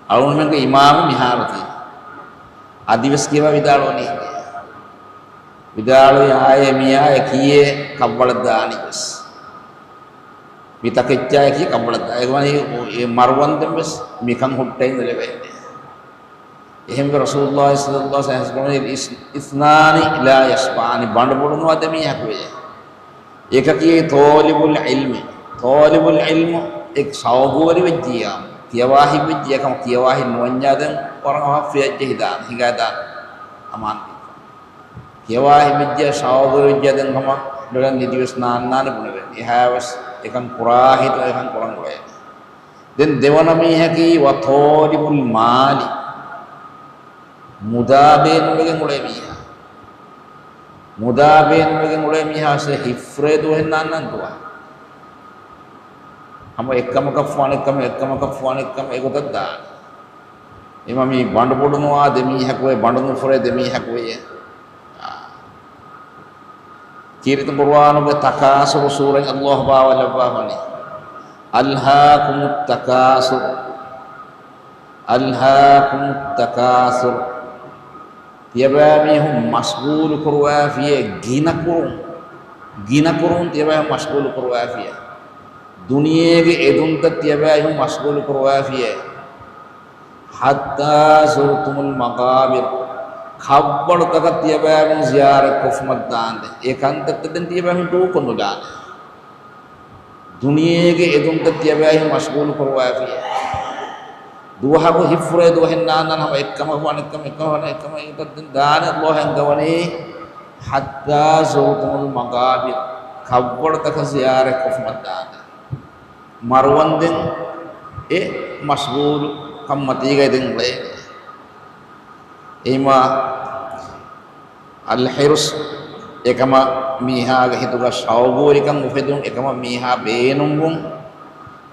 އަޅުގަނޑުމެންގެ އިމާމު މިހާރު ތީ އަދިވެސް ކިޔަވާ ވިދާޅުވަނީ ހެއްޔޭ؟ ވިދާޅުވި އާޔަ މިއާޔަ ކީއޭ ކަށްވަޅަށް ދާނީ ވެސް. މި ތަކެއްޗާއެކީ ކަށްވަޅަށް ދާ. އެ ވަނީ އެ މަރުވަންދެން ވެސް މިކަން ހުއްޓައި ނުލެވޭނެ. އެހެންވެ ރަސޫލުﷲ ޞައްލަﷲ ޢަލައިހި ވަސައްލަމަ އިސް-، އިސްނާނި ލާ ޔަޝްބަޢާނި، ބަނޑު ބޮޑުނުވާ ދެ މީހަކު ވެއޭ. އެކަކީ ޠާލިބުލް ޢިލްމި. ޠާލިބުލް ޢިލްމު އެ ޝައުގުވެރި ވެއްޖިއްޔާ، ކިޔަވާ ހިތްވެއްޖިއްޔާ، ކަމަށް ކިޔަވާ ހިތް ނުވަންޏާ ދެން ވަރަށް އަހަށް ފެއްޖެ ހިދާން، ހިނގާދާން އަމާން. ކިޔަވާ ހިތްވެއްޖެ، ޝައުގުވެރި ވެއްޖެ ދެން ހަމަ ނުލަން ނިދިވެސް ނާންނާނެ ބުނެވެ. އެހާވެސް އެކަން ކުރާ ހިތު އެކަން ކުރަން އުޅޭ. ދެން ދެވަނަ މީހަކީ ވަޠާލިބުލް މާލި. މުދާ ބޭނުންވެގެން އުޅޭ މީހާ. މުދާ ބޭނުންވެގެން އުޅޭ މީހާ ސެ ހިފްރޭ ދުވަހެއް ނާންނަން ދުވަހަށް. ހަމަ އެއްކަމަކަށްފަހު އަނެއްކަމެއް، އެއްކަމަކަށްފަހު އަނެއްކަމެއް އެގޮތަށް ދާނެ. އެމަ މީ ބަނޑު ބޮޑުނުވާ ދެ މީހަކު ވޭ، ބަނޑު ނުފުރޭ ދެ މީހަކު ވެޔޭ. ކީރިތި ޤުރުއާނުގެ ތަކާސުރު ސޫރަތް ﷲ ބާވަލައްވާ ވަނީ، "ألهاكم التكاثر، ألهاكم التكاثر." ތިޔަބައިމީހުން މަޝްޣޫލު ކުރުވާފިޔޭ ގިނަކުރުން، ގިނަކުރުން ތިޔަބައިމީހުން މަޝްޣޫލު ކުރުވާފިޔޭ. ދުނިޔޭގެ އެދުންތައް ތިޔަބައިމީހުން މަޝްޣޫލު ކުރުވާފިޔޭ. حتى زرتم المقابر، ޤަބްރުތަކަށް ތިޔަބައިމީހުން ޒިޔާރަތް ކޮށްފުމަށް ދާންދެން. އެ ކަންތައްތައް ދެން ތިޔަބައިމީހުން ދޫކޮށްނުލާނެ. ދުނިޔޭގެ އެދުންތައް ތިޔަބައިމީހުން މަޝްޣޫލު ކުރުވާފިޔޭ. ދުވަހަކު ހިފްރޭ ދުވަހެއް ނާންނާނެ ހަމަ އެއްކަމަކަށް ވާނެ އެއްކަމަށް، އެއްކަމަކަށް ވާނެ އެއްކަމަށް، އެއްކަމަށް އެއްކަމަށް އެއްކަމަށް އެއްކަމަށް އެއްކަމަށް އެއްކަމަށް އެއްކަމަށް އެއްކަމަށް އެއްކަމަށް އެއްކަމަށް އެއްކަމަށް އެއްކަމަށް އެއްކަމަށް އެއްކަމަށް އެއްކަމަށް އެއްކަމަށް އެއްކަމަށް އެއްކަމަށް އެއްކަމަށް ދާނެ. މަރުވަންދެން އެ މަޝްޣޫލު ކަންމަތީގައި ދެން އުޅޭ. އެއީމާ އަލްޙިރުޞް، އެކަމަށް މީހާގެ ހިތުގަ ޝައުގުވެރިކަން އުފެދުން، އެކަމަށް މީހާ ބޭނުންވުން،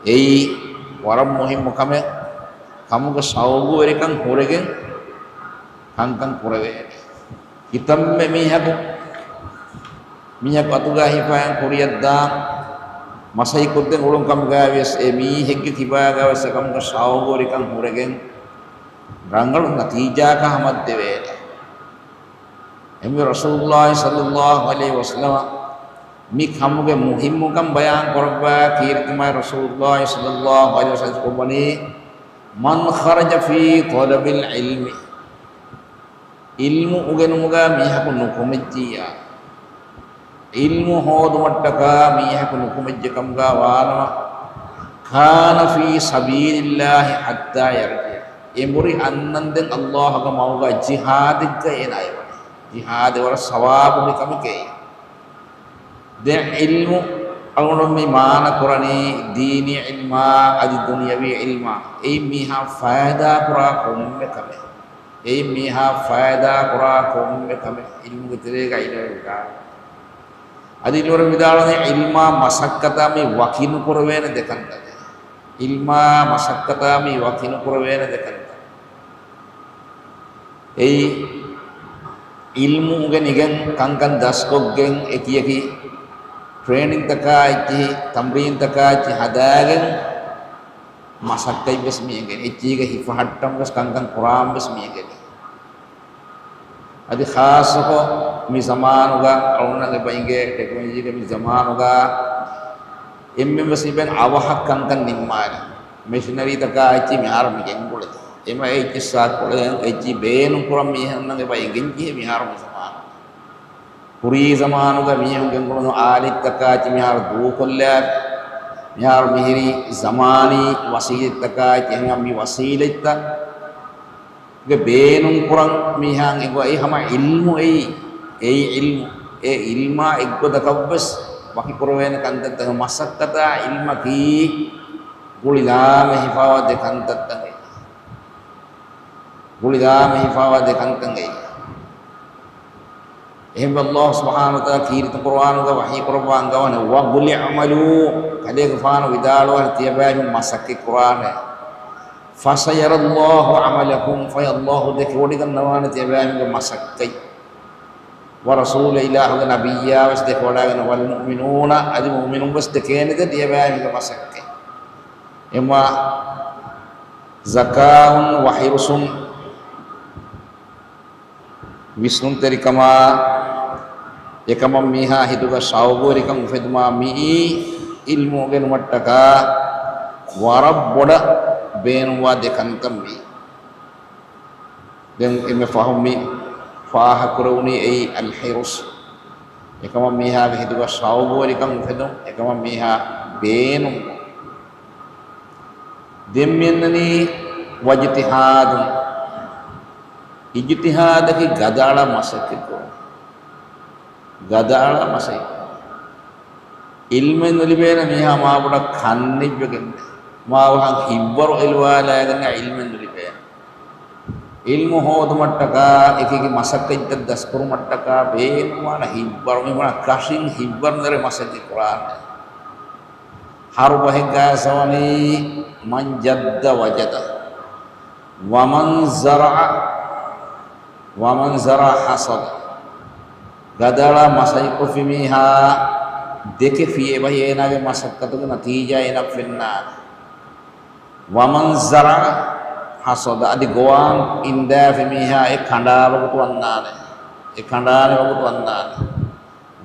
އެއީ ވަރަށް މުހިއްމު ކަމެއް. ކަމުގަ ޝައުގުވެރިކަން ހުރެގެން ކަންކަން ކުރެވޭނެ. ކިތަންމެ މީހަކު، މީހަކު އަތުގަ ހިފައިން ކުރިއަށްދާން މަސައްކަތްކޮށްދޭން އުޅުން ކަމުގައިވިޔަސް، އެ މީހެއްގެ ކިބާގަވެސް އެކަމުގަ ޝައުގުވެރިކަން ހުރެގެން ރަނގަޅު ނަތީޖާއަކަށް ހަމައަށްދެވޭނެ. އެހެންވެ ރަސޫލުﷲ ޞައްލަﷲ ޢަލައިހި ވަސައްލަމަ މި ކަމުގެ މުހިއްމުކަން ބަޔާން ކުރައްވާ ކީރިތި މާތް ރަސޫލުﷲ ޞައްލަﷲ ޢަލައިހި ވަސައްލަމަ ކުރައްވަނީ، "من خرج في طلب العلم." ޢިލްމު އުނގެނުމުގަ މީހަކު ނުކުމެއްޖިއްޔާ، ޢިލްމު ހޯދުމަށްޓަކާ މީހަކު ނުކުމެއްޖެ ކަމުގަ ވާނަމަ، "كان في سبيل الله حتى يرجع." އެނބުރި އަންނަންދެން ﷲގެ މަގުގަ ޖިހާދެއްގަ އޭނާ އެވަނީ. ޖިހާދެއް ވަރަށް ސަވާބުގެ ކަމެކޭ. ދެން ޢިލްމު އަޅުގަނޑު މި މާނަ ކުރަނީ ދީނީ ޢިލްމާ އަދި ދުނިޔަވީ ޢިލްމާ. އެއީ މީހާ ފައިދާ ކުރާ ކޮންމެ ކަމެއް. އެއީ މީހާ ފައިދާ ކުރާ ކޮންމެ ކަމެއް ޢިލްމުގެ ތެރޭގައި އިންނަވެ ވިދާޅުވި. އަދި އިންނަވަރު ވިދާޅުވަނީ ޢިލްމާ މަސައްކަތާ މި ވަކިނުކުރެވޭނެ ދެކަންތައް. ޢިލްމާ މަސައްކަތާ މި ވަކިނުކުރެވޭނެ ދެކަންތައް. އެއީ ޢިލްމު އުނގެނިގެން ކަންކަން ދަސްކޮށްގެން އެކިއެކި ޓްރޭނިންތަކާ އެއްޗިހި ތަމްރީންތަކާ އެއްޗިހި ހަދާގެން މަސައްކަތްވެސް މި އެނގެނީ. އެއްޗިހިގެ ހިފަހައްޓަންވެސް ކަންކަން ކުރާންވެސް މި އެނގެނީ. އަދި ޚާއްޞަކޮށް މި ޒަމާނުގަ އަޅުގަނޑަށް އެބަ އިނގޭ ޓެކްނޮލޮޖީގެ މި ޒަމާނުގަ އެންމެންވެސް އިބެން އަވަހަށް ކަންކަން ނިންމާލަން. މެޝިނަރީތަކާ އެއްޗި މިހާރު މި ގެންގުޅެ. އެމަ އެއްޗިއްސާ ކޮޅެއް އެއްޗި ބޭނުން ކުރަން މީހުންނަށް އެބަ އެނގެންޖެހޭ މިހާރު މި ޒަމާނު. ކުރީ ޒަމާނުގަ މީހުން ގެންގުޅުނު އާލިތްތަކާ އެއްޗި މިހާރު ދޫކޮށްލާ، މިހާރު މިހިރީ ޒަމާނީ ވަސީލަތްތަކާ އެއްޗި އެހެން މި ވަސީލަތްތައް ގެ ބޭނުން ކުރަން މީހާ އެނގު އެއީ ހަމަ ޢިލްމު އެއީ، އެއީ ޢިލްމު. އެ ޢިލްމާ އެއްގޮތަކަށްވެސް ވަކިކުރެވޭނެ ކަންތައްތަކެއް މަސައްކަތާ ޢިލްމަކީ ގުޅިލާމެހިފާވާ ދެ ކަންތައްތަކެއް. ގުޅިލާމެހިފާވާ ދެ ކަންތައް އެއީ. އެހެންވެ ﷲ ސުބްޙާނަހޫ ވަތަޢާލާ ކީރިތި ޤުރުއާނުގަ ވަޙީ ކުރައްވާ އަންގަވާނެ، "وَقُلِ اعْمَلُوا." ކަލޭގެފާނު ވިދާޅުވާނެ ތިޔަބައިމީހުން މަސައްކަތް ކުރާނެ. "فَسَيَرَى اللَّهُ عَمَلَكُمْ." ފަހެ ﷲ ދެކެވޮޑިގަންނަވާނެ ތިޔަބައިމީހުންގެ މަސައްކަތް. "وَرَسُولُهُ." އިލާހުގެ ނަބިއްޔާވެސް ދެކެވަޑައިގަންނަ، "وَالْمُؤْمِنُونَ." އަދި މުއުމިނުންވެސް ދެކޭނެ ތިޔަބައިމީހުންގެ މަސައްކަތް. އެމާ ޒަކާތުން ވަޙިރުސުން ވިސްނުންތެރިކަމާ، އެކަމަށް މީހާ ހިތުގަ ޝައުގުވެރިކަން އުފެދުމާ މިއީ ޢިލްމު އުނގެނުމަށްޓަކާ ވަރަށް ބޮޑަށް ބޭނުންވާ ދެ ކަންތައް މިއީ. ދެން އެންމެ ފަހުން މި ފާހަގަކުރެވުނީ އެއީ އަލްޙިރުޞް. އެކަމަށް މީހާގެ ހިތުގަ ޝައުގުވެރިކަން އުފެދުން، އެކަމަށް މީހާ ބޭނުން. ދެން މިއަންނަނީ ވަޖްތިހާދު. އިޖްތިހާދަކީ ގަދައަޅާ މަސައްކަތްކުރުން. ގަދައަޅާ މަސައްކަތް. ޢިލްމެއް ނުލިބޭނެ މީހާ މާބޮޑަށް ކަންނެތްވެގެން، މާބަހަށް ހިތްވަރު އެލުވާލާގެން ޢިލްމެއް ނުލިބޭނެ. ޢިލްމު ހޯދުމަށްޓަކާ، އެކި އެކި މަސައްކަތްތައް ދަސްކުރުމަށްޓަކާ ބޭނުންވާނެ ހިތްވަރު، މި ބުނާ ކަށިން ހިތްވަރު ނެރެ މަސައްކަތް ކުރާނެ. ހަރު ބަހެއްގައި ވަނީ، مَنْ جَدَّ وَجَدَ، وَمَنْ زَرَعَ، وَمَنْ زَرَعَ حَصَدَ. ގަދައަޅާ މަސައްކަތްކޮށްފި މީހާ ދެކެފި އެބަހީ އޭނާގެ މަސައްކަތުގެ ނަތީޖާ އޭނާ ފެންނާނެ. وَمَنْ زَرَعَ حَصَدَ. އަދި ގޮވާން އިންދާފި މީހާ އެ ކަނޑާ ވަގުތު އަންނާނެ. އެ ކަނޑާނެ ވަގުތު އަންނާނެ.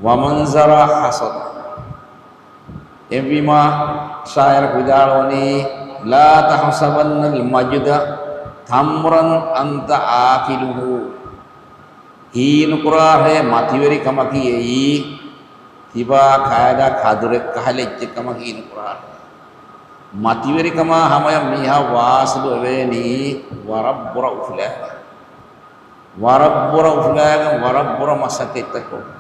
وَمَنْ زَرَعَ حَصَدَ. އެހެންވީމާ، ޝާއިރަކު ވިދާޅުވަނީ، لَا تَحْسَبَنَّ الْمَجْدَ تَمْرًا أَنْتَ آكِلُهُ. ހީނުކުރާށޭ، މަތިވެރިކަމަކީ އެއީ، ތިބާ ކައިލާ ކަދުރެއް ކަހަލަ އެއްޗެއް ކަމަކީ ހީނުކުރާށޭ. މަތިވެރިކަމާ ހަމަޔަށް މީހާ ވާސިލު ވެވޭނީ ވަރަށް ބުރަ އުފުލާގެން. ވަރަށް ބުރަ އުފުލާގެން، ވަރަށް ބުރަ މަސައްކަތްތައް ކޮށްގެން.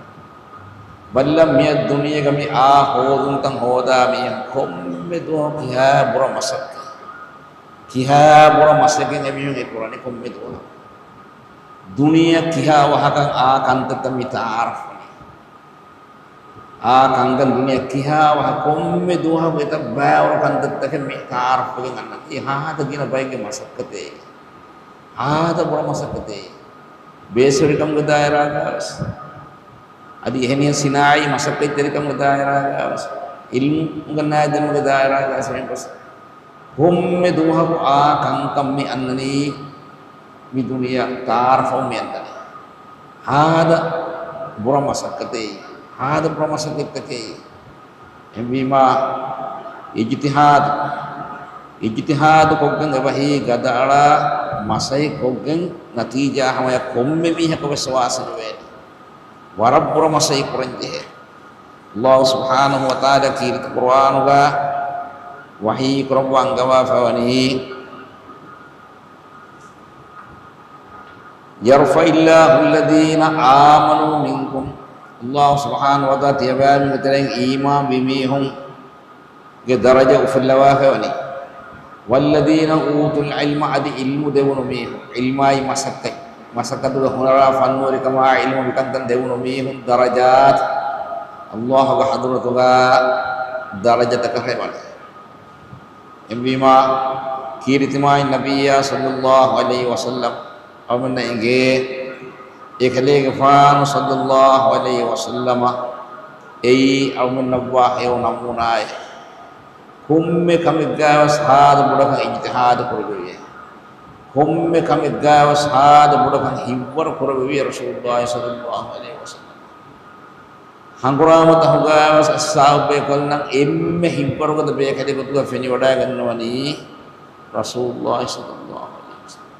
ބައްލަ މިއަދު ދުނިޔޭގަ މި އާ ހޯދުންތައް ހޯދާ މީހުން ކޮންމެ ދުވަހަކު ކިހާ ބުރަ މަސައްކަތް. ކިހާ ބުރަ މަސައްކަތް އެމީހުން އެ ކުރަނީ ކޮންމެ ދުވަހަކު. ދުނިޔެ ކިހާ ވަހަކަށް އާ ކަންތައްތައް މި ތައާރަފްވަނީ. އާ ކަންކަން ދުނިޔެ ކިހާ ވަހަ ކޮންމެ ދުވަހަކު އެތައް ބައިވަރު ކަންތައްތަކެއް މި ތައާރަފްވެގެން އަންނަނީ. އެ ހާދަ ގިނަ ބައެއްގެ މަސައްކަތޭ. ހާދަ ބުރަ މަސައްކަތޭ. ބޭސްވެރިކަމުގެ ދާއިރާގަވެސް. އަދި އެހެނިހެން ސިނާއީ މަސައްކަތްތެރިކަމުގެ ދާއިރާގަވެސް. ޢިލްމު އުނގަންނާދިނުމުގެ ދާއިރާގަވެސް. ކޮންމެ ދުވަހަކު އާ ކަންކަން މި އަންނަނީ، މި ދުނިޔެ ތައާރަފްވުން މި އަންނަނީ. ހާދަ ބުރަ މަސައްކަތެއް، ހާދަ ބުރަ މަސައްކަތްތަކެއް. އެހެންވީމާ، އިޖްތިހާދު، އިޖްތިހާދު ކޮށްގެން އެބަހީ ގަދައަޅާ މަސައްކަތް ކޮށްގެން ނަތީޖާ ހަމަޔަށް ކޮންމެ މީހަކަށް ވެސް ވާސިލުވޭނެ. ވަރަށް ބުރަ މަސައްކަތް ކުރަން ޖެހޭ. ﷲ ސުބްޙާނަހޫ ވަތަޢާލާ ކީރިތި ޤުރްއާނުގަ ވަޙީ ކުރައްވާ އަންގަވާފަ ވަނީ، يَرْفَعِ اللَّهُ الَّذِينَ آمَنُوا مِنْكُمْ. ﷲ ސުބްޙާނަހޫ ވަތަޢާލާ ތިޔަބައިމީހުންގެ ތެރެއިން އީމާންވި މީހުން ގެ ދަރަޖަ އުފުއްލަވާފަ ވަނީ. وَالَّذِينَ أُوتُوا الْعِلْمَ، އަދި ޢިލްމު ދެވުނު މީހުން، ޢިލްމާއި މަސައްކަތް، މަސައްކަތުގެ ހުނަރާ ފަންނުވެރިކަމާ ޢިލްމު މިކަންކަން ދެވުނު މީހުން ދަރަޖާތު، ﷲގެ ޙަޟްރަތުގަ ދަރަޖަތަކަށް ވަނީ. އެހެންވީމާ، ކީރިތި މާތް ނަބިއްޔާ ޞައްލައްލާހު ޢަލައިހި ވަސައްލަމް އަޅުމެންނަށް އެނގޭ، އެކަލޭގެފާނު ޞައްލައްލާހު ޢަލައިހި ވަސައްލަމަ އެއީ އަޅުމެންނަށްވާ ހެޔޮ ނަމޫނާއެއް. ކޮންމެ ކަމެއްގައިވެސް ހާދަ ބޮޑަކަށް އިޖްތިހާދު ކުރެވެވޭ. ކޮންމެ ކަމެއްގައިވެސް ހާދަ ބޮޑަކަށް ހިތްވަރު ކުރެވެވޭ ރަސޫލުއްލާހި ޞައްލައްލާހު ޢަލައިހި ވަސައްލަމަ. ހަނގުރާމަތައް ހުގާވެސް އަޞްޙާބު ބޭކަލުންނަށް އެންމެ ހިތްވަރުގަދަ ބޭކަލެއް ގޮތުގަ ފެނިވަޑައިގަންނަވަނީ ރަސޫލުއްލާހި ޞައްލައްލާހު ޢަލައިހި ވަސައްލަމަ.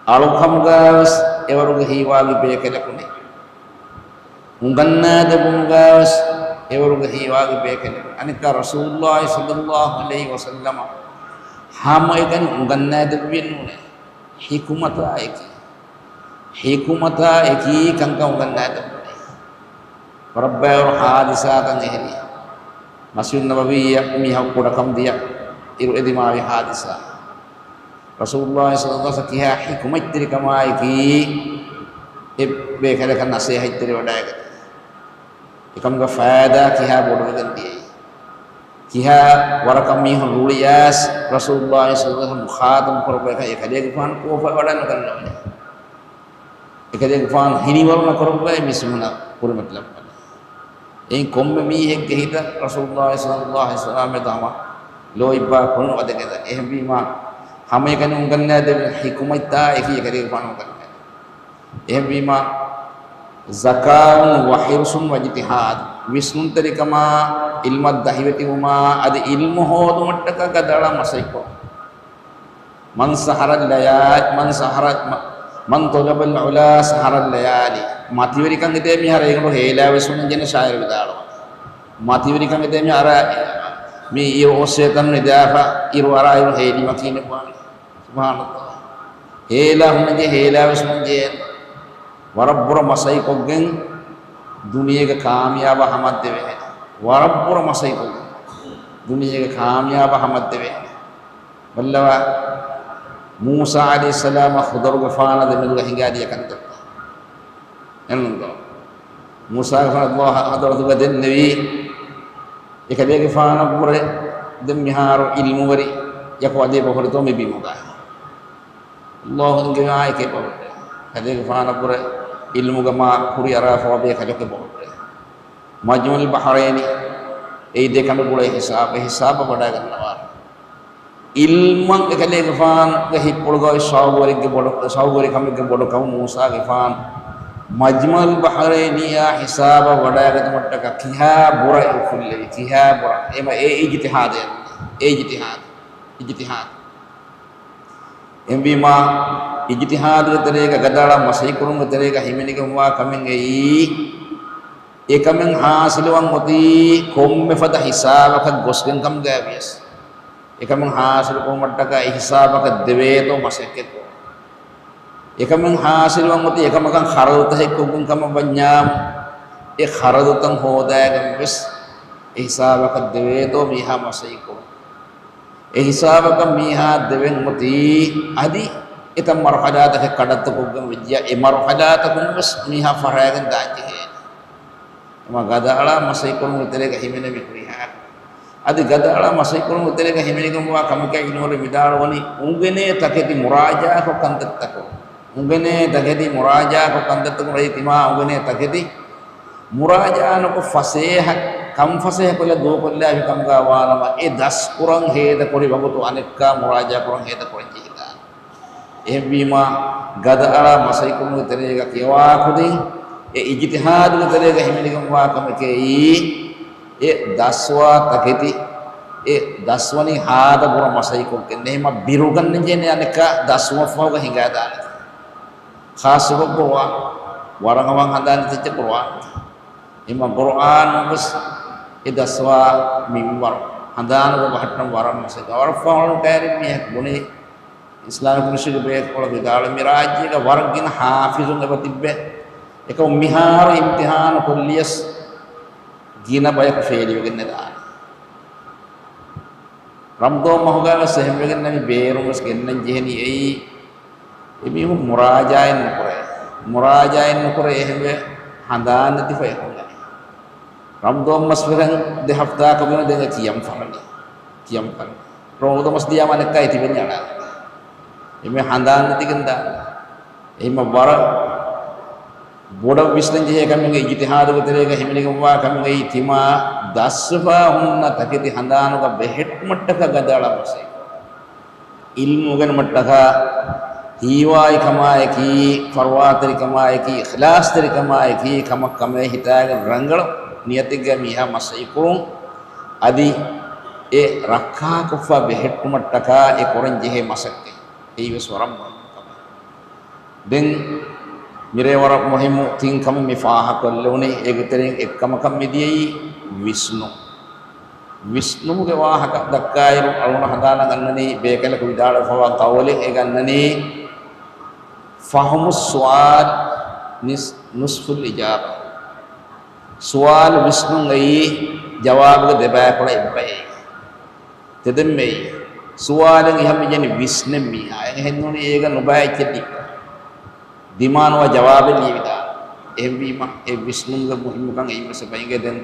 އަޅުކަމުގައިވެސް އެވަރުގެ ހީވާގި ބޭކަލަކު ނެތް. އުނގަންނާދެވުމުގައިވެސް އެވަރުގެ ހީވާގި ބޭކަލެއް. އަނެއްކާ ރަސޫލުއްލާހި ޞައްލައްލާހު ޢަލައިހި ވަސައްލަމަ ހަމައެކަނި އުނގަންނާދެއްވިއެއް ނޫނޭ. ޙިކުމަތާ އެކީ. ޙިކުމަތާ އެކީ ކަންކަން އުނގަންނާދެއްވުނީ. ވަރަށް ބައިވަރު ޙާދިސާތައް އެހެރީ. މަސްޖިދު ނަބަވީއަށް މީހަކު ކުޑަކަން ދިޔަ އިރު އެދިމާވި ޙާދިސާ. ރަސޫލުއްލާހި ޞައްލައްލާހު ޢަލައިހި ވަސައްލަމަ ކިހާ ޙިކުމަތްތެރިކަމާއެކީ އެ ބޭކަލަކަށް ނަޞޭޙަތްތެރިވަޑައިގަތީ. އެކަމުގެ ފައިދާ ކިހާ ބޮޑުވެގެން ދިޔައީ. ކިހާ ވަރަކަށް މީހުން ރުޅިއައިސް ރަސޫލުއްލާހި ޞައްލައްލާހު ޢަލައިހި ވަސައްލަމަ މުޚާޠަބު ކުރައްވާ އެކަން އެކަލޭގެފާނު ކޯފަ ވަޑައިނުގަންނަވަނީ. އެކަލޭގެފާނު ހިނިވަރު ނުކުރައްވައި މި ސިހުނަށް ކުރިމަތިލައްވަނީ. އެއިން ކޮންމެ މީހެއްގެ ހިތަށް ރަސޫލުއްލާހި ޞައްލައްލާހު ޢަލައިހި ވަސައްލަމަ ހަމަ ލޯތްބާ ކޮން ވަދެގެން. އެހެންވީމާ، ހަމައެކަނި އުނގަންނާދެވި ޙިކުމަތްތާ އެކީ އެކަލޭގެފާނު އުނގަންނާދެވި. އެހެންވީމާ، ޒަކާތުން ވަޙިރުޞުން ވައިޖްތިހާދު، ވިސްނުންތެރިކަމާ، ޢިލްމަށް ދަހިވެތިވުމާ، އަދި ޢިލްމު ހޯދުމަށްޓަކާ ގަދައަޅާ މަސައްކަތްކުރުން. މަން ސަހަރަ ލަޔާ-، މަން ސަހަރަ، މަ-، މަން ޠަލަބަލް ޢުލާ ސަހަރަ ލަޔާލީ. މަތިވެރިކަން އެދޭ މީހާ ރޭގަނޑު ހޭލާވެސް ހުންނަން ޖެހޭ ޝާއިރު ވިދާޅުވާ. މަތިވެރިކަން އެދޭ މީހާ ރޭ، މި އިރު އޮއްސޭ ތަން ނިދާފަ، އިރު އަރާ އިރު ހޭލީމަ ކިހިނެއް ވާނެ؟ ސުބްޙާނަﷲ. ހޭލާ ހުންނަން ޖެހޭ، ހޭލާވެސް ހުންނަން ޖެހޭ. ވަރަށް ބުރަ މަސައްކަތްކޮށްގެން ދުނިޔޭގެ ކާމިޔާބާ ހަމައަށް ދެވޭނެ. ވަރަށް ބުރަ މަސައްކަތްކޮށްގެން ދުނިޔޭގެ ކާމިޔާބާ ހަމައަށް ދެވޭނެ. ބައްލަވާ، މޫސާ ޢަލައިހިއްސަލާމާ ޚުޟަރުގެފާނާ ދެމެދުގަ ހިނގާދިޔަ ކަންތައްތައް. އެންނުން ދޯ. މޫސާގެފާނު ﷲ ޙަޟްރަތުގަ ދެންނެވީ، އެކަލޭގެފާނަށްވުރެ ދެން މިހާރު ޢިލްމުވެރި ޔަކު އަދޭ ބަހުރެތޯ މި ބިމުގަ. ﷲ އިންގެވި އާއެކޭ ބަހުރެ. އެކަލޭގެފާނަށްވުރެ ޢިލްމުގަ މާ ކުރިއަރާފަވާ ބޭކަލެކޭ ބަހުރެ. މަޖްމަޢުލް ބަޙްރައިނީ އެއީ ދެ ކަނޑު ބުޅޭ ހިސާބެއް، ހިސާބަށް ވަޑައިގަންނަވާ. ޢިލްމަށް އެކަލޭގެފާނުގެ ހިތްޕުޅުގައި ޝައުގުވެރިގެ ބޮޑު، ޝައުގުވެރިކަމެއްގެ ބޮޑުކަމުން މޫސާގެފާނު މަޖްމަޢުލް ބަޙްރައިނިއްޔާ ހިސާބަށް ވަޑައިގަތުމަށްޓަކާ ކިހާ ބުރަ އެ އުފުއްލެވި، ކިހާ ބުރަ. އެމަ އެ އިޖްތިހާދެއް، އެ އިޖްތިހާދު، އިޖްތިހާދު. އެހެންވީމާ، އިޖްތިހާދުގެ ތެރޭގަ ގަދައަޅާ މަސައްކަތްކުރުމުގެ ތެރޭގަ ހިމެނިގެންވާ ކަމެއް އެއީ، އެކަމެއް ޙާޞިލުވަން އޮތީ ކޮންމެ ފަދަ ހިސާބަކަށް ގޮސްގެން ކަމުގައި ވިޔަސް، އެކަމެއް ޙާޞިލުކުރުމަށްޓަކާ އެ ހިސާބަކަށް ދެވޭތޯ މަސައްކަތްކުރުން. އެކަމެއް ޙާޞިލުވަން އޮތީ އެކަމަކަށް ޚަރަދުތައް ހެއްކޮށްގެން ކަމަށް ވަންޏާ، އެ ޚަރަދުތައް ހޯދާގެން ވެސް އެ ހިސާބަކަށް ދެވޭތޯ މީހާ މަސައްކަތްކުރުން. އެ ހިސާބަކަށް މީހާ ދެވެން އޮތީ، އަދި އެތައް މަރުޙަލާތަކެއް ކަޑައްތަ ކޮށްގެން ވެއްޖިއްޔާ، އެ މަރުޙަލާތަކުން ވެސް މީހާ ފަށާގެން ދާންޖެހޭނެ. އެމަ ގަދައަޅާ މަސައްކަތްކުރުމުގެ ތެރޭގަ ހިމެނެވި ހުރިހާ. އަދި ގަދައަޅާ މަސައްކަތްކުރުމުގެ ތެރޭގަ ހިމެނިގެންވާ ކަމަކަށް ޢިލްމުވެރިން ވިދާޅުވަނީ، އުނގެނޭ ތަކެތި މުރާޖަޢާކޮށް ކަންތައްތަކުން. އުނގެނޭ ތަކެތި މުރާޖަޢާކޮށް ކަންތައްތަކުން ރައީ ތިމާ އުނގެނޭ ތަކެތި މުރާޖަޢާ ނުކޮށް ފަސޭހަ، ކަން ފަސޭހަކޮށްލަ ދޫކޮށްލާފި ކަމުގަ ވާނަމަ، އެ ދަސްކުރަން ހޭދަކުރި ވަގުތު އަނެއްކާ މުރާޖަޢާ ކުރަން ހޭދަކުރަން ޖެހިދާނެ. އެހެންވީމާ، ގަދައަޅާ މަސައްކަތްކުރުމުގެ ތެރޭގަ ކިޔަވާކުދިން، އެ އިޖްތިހާދުގެ ތެރޭގަ ހިމެނިގެންވާ ކަމެކޭ އެ ދަސްވާ ތަކެތި، އެ ދަސްވަނީ ހާދަ ބުރަ މަސައްކަތްކޮށްގެން. އެހެންމަ ބިރުގަންނަންޖެހޭނެ އަނެއްކާ ދަސްވުމަށްފަހުގަ ހިނގާދާނެ. ޚާއްޞަކޮށް ޤުރުއާން ވަރަށް ހަމަ ހަނދާން ތިއްޗެއް ޤުރުއާން. އެހެންމަ ޤުރުއާން ވެސް އެ ދަސްވާ މިންވަރު ހަނދާނުގަ ބަހައްޓަން ވަރަށް މަސައްކަތް. ވަރަށް ފަހުން ކައިރިން މީހަކު ބުނި، އިސްލާމިކް ޔުނިވަރސިޓީގެ ބޭފުޅަކު ވިދާޅުވި، މި ރާއްޖޭގަ ވަރަށް ގިނަ ޙާފިޒުން އެބަ ތިއްބެ. އެކަމު މިހާރު އިމްތިޙާނު ކޮށްލިޔަސް ގިނަ ބަޔަކު ފެއިލްވެގެން ދާނެ. ރަމަޟާން މަހުގައި ވެސް އެހެންވެގެން މި ބޭރުން ވެސް ގެންނަން ޖެހެނީ އެއީ، އެމީހުން މުރާޖަޢާއެއް ނުކުރޭ. މުރާޖަޢާއެއް ނުކުރޭ އެހެންވެ ހަނދާން ނެތިފަ އެކަން ގަނެ. ރަމަޟާން މަސް ފެށި ދެ ހަފްތާއަކަށް ވަންދެން ކިޔަން ފަންނަނީ. ކިޔަން ފަން. ރަމަޟާން މަސް ދިޔާމަ އަނެއްކާ އެތިބެންޏާ އަޅާ. އެމެ ހަނދާން ނެތިގެން ދާ. އެހެންމަ ވަރަށް ބޮޑަށް ވިސްނަން ޖެހޭ ކަމެއް، އިޖްތިހާދުގެ ތެރޭގަ ހިމެނިގެންވާ ކަމެއް އެއީ ތިމާ ދަސްވެފަ ހުންނަ ތަކެތި ހަނދާނުގަ ބެހެއްޓުމަށްޓަކާ ގަދައަޅާ މަސައްކަތް. ޢިލްމު އުނގެނުމަށްޓަކާ ހީވާއިކަމާއެކީ، ފަރުވާތެރިކަމާއެކީ، އިޚްލާޞްތެރިކަމާއެކީ، ކަމަށް ކަމޭ ހިތާގެން ރަނގަޅު ނިޔަތެއްގަ މީހާ މަސައްކަތްކުރުން. އަދި އެ ރައްކާކޮށްފަ ބެހެއްޓުމަށްޓަކާ އެ ކުރަން ޖެހޭ މަސައްކަތް. އެއީވެސް ވަރަށް މުހިއްމު ކަމެއް. ދެން މިރޭ ވަރަށް މުހިއްމު ތިން ކަމެއް މި ފާހަގަކޮށްލެވުނީ. އޭގެ ތެރެއިން އެއްކަމަކަށް މިދިޔައީ ވިސްނުން. ވިސްނުމުގެ ވާހަކަ ދައްކާއިރު، އަޅުގަނޑު ހަނދާނަށް ގަންނަނީ ބޭކަލަކު ވިދާޅުވެފަވާ ޤައުލެއް އެ ގަންނަނީ، ފަހުމުއްސުއާލް ނިސް-، ނުޞްފުލް އިޖާބާ. ސުވާލު ވިސްނުން އެއީ ޖަވާބުގެ ދެބައިކުޅަ އެއްބައެއް. ތެދެންމެ ސުވާލެއް އެހަމަޖެހެނީ ވިސްނެން މީހާ. އެހެންނޫނީ އޭގަ ނުބައި އެއްޗެއް ލިބި. ދިމާނުވާ ޖަވާބެއް ލިޔެވިދާނެ. އެހެންވީމަ، އެ ވިސްނުމުގެ މުހިއްމުކަން އެއީވެސް އެބަ އިނގޭ. ދެން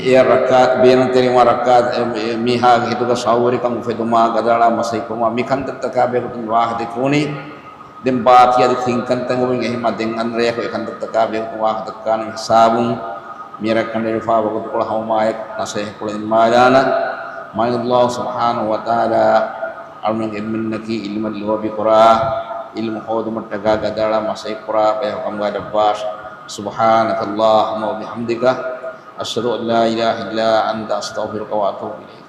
އެ ރައްކާ، ބޭނުންތެރިވާ ރައްކާ، އެ، މީހާގެ ހިތުގަ ޝައުގުވެރިކަން އުފެދުމާ، ގަދައަޅާ މަސައްކަތްކުރުމާ، މި ކަންތައްތަކާ ބެހޭގޮތުން ވާހަކަ ދެއްކެވުނީ. ދެން ބާކީ އަދި ތިން ކަންތައް އޮވެން އެހެމަ ދެން އަންރެޔަކު އެކަންތައްތަކާ ބެހޭގޮތުން ވާހަކަ ދައްކާނެ ހިސާބުން. މި ރައްކަނޑެވިފާ ވަގުތުކޮޅު ހަމައެކު ނަސޭހަތްކޮޅެއް ނިންމާލާނަން. މާތް ﷲ ސުބްޙާނަހޫ ވަތަޢާލާ އަޅުގަނޑު އެންމެންނަކީ ޢިލްމަށް ލޯބިކުރާ، ޢިލްމު ހޯދުމަށްޓަކާ ގަދައަޅާ މަސައްކަތްކުރާ ބަޔަކު ކަމުގައި ލައްވާށި. سبحانك اللهم وبحمدك، أشهد أن لا إله إلا أنت، أستغفرك وأتوب إليك.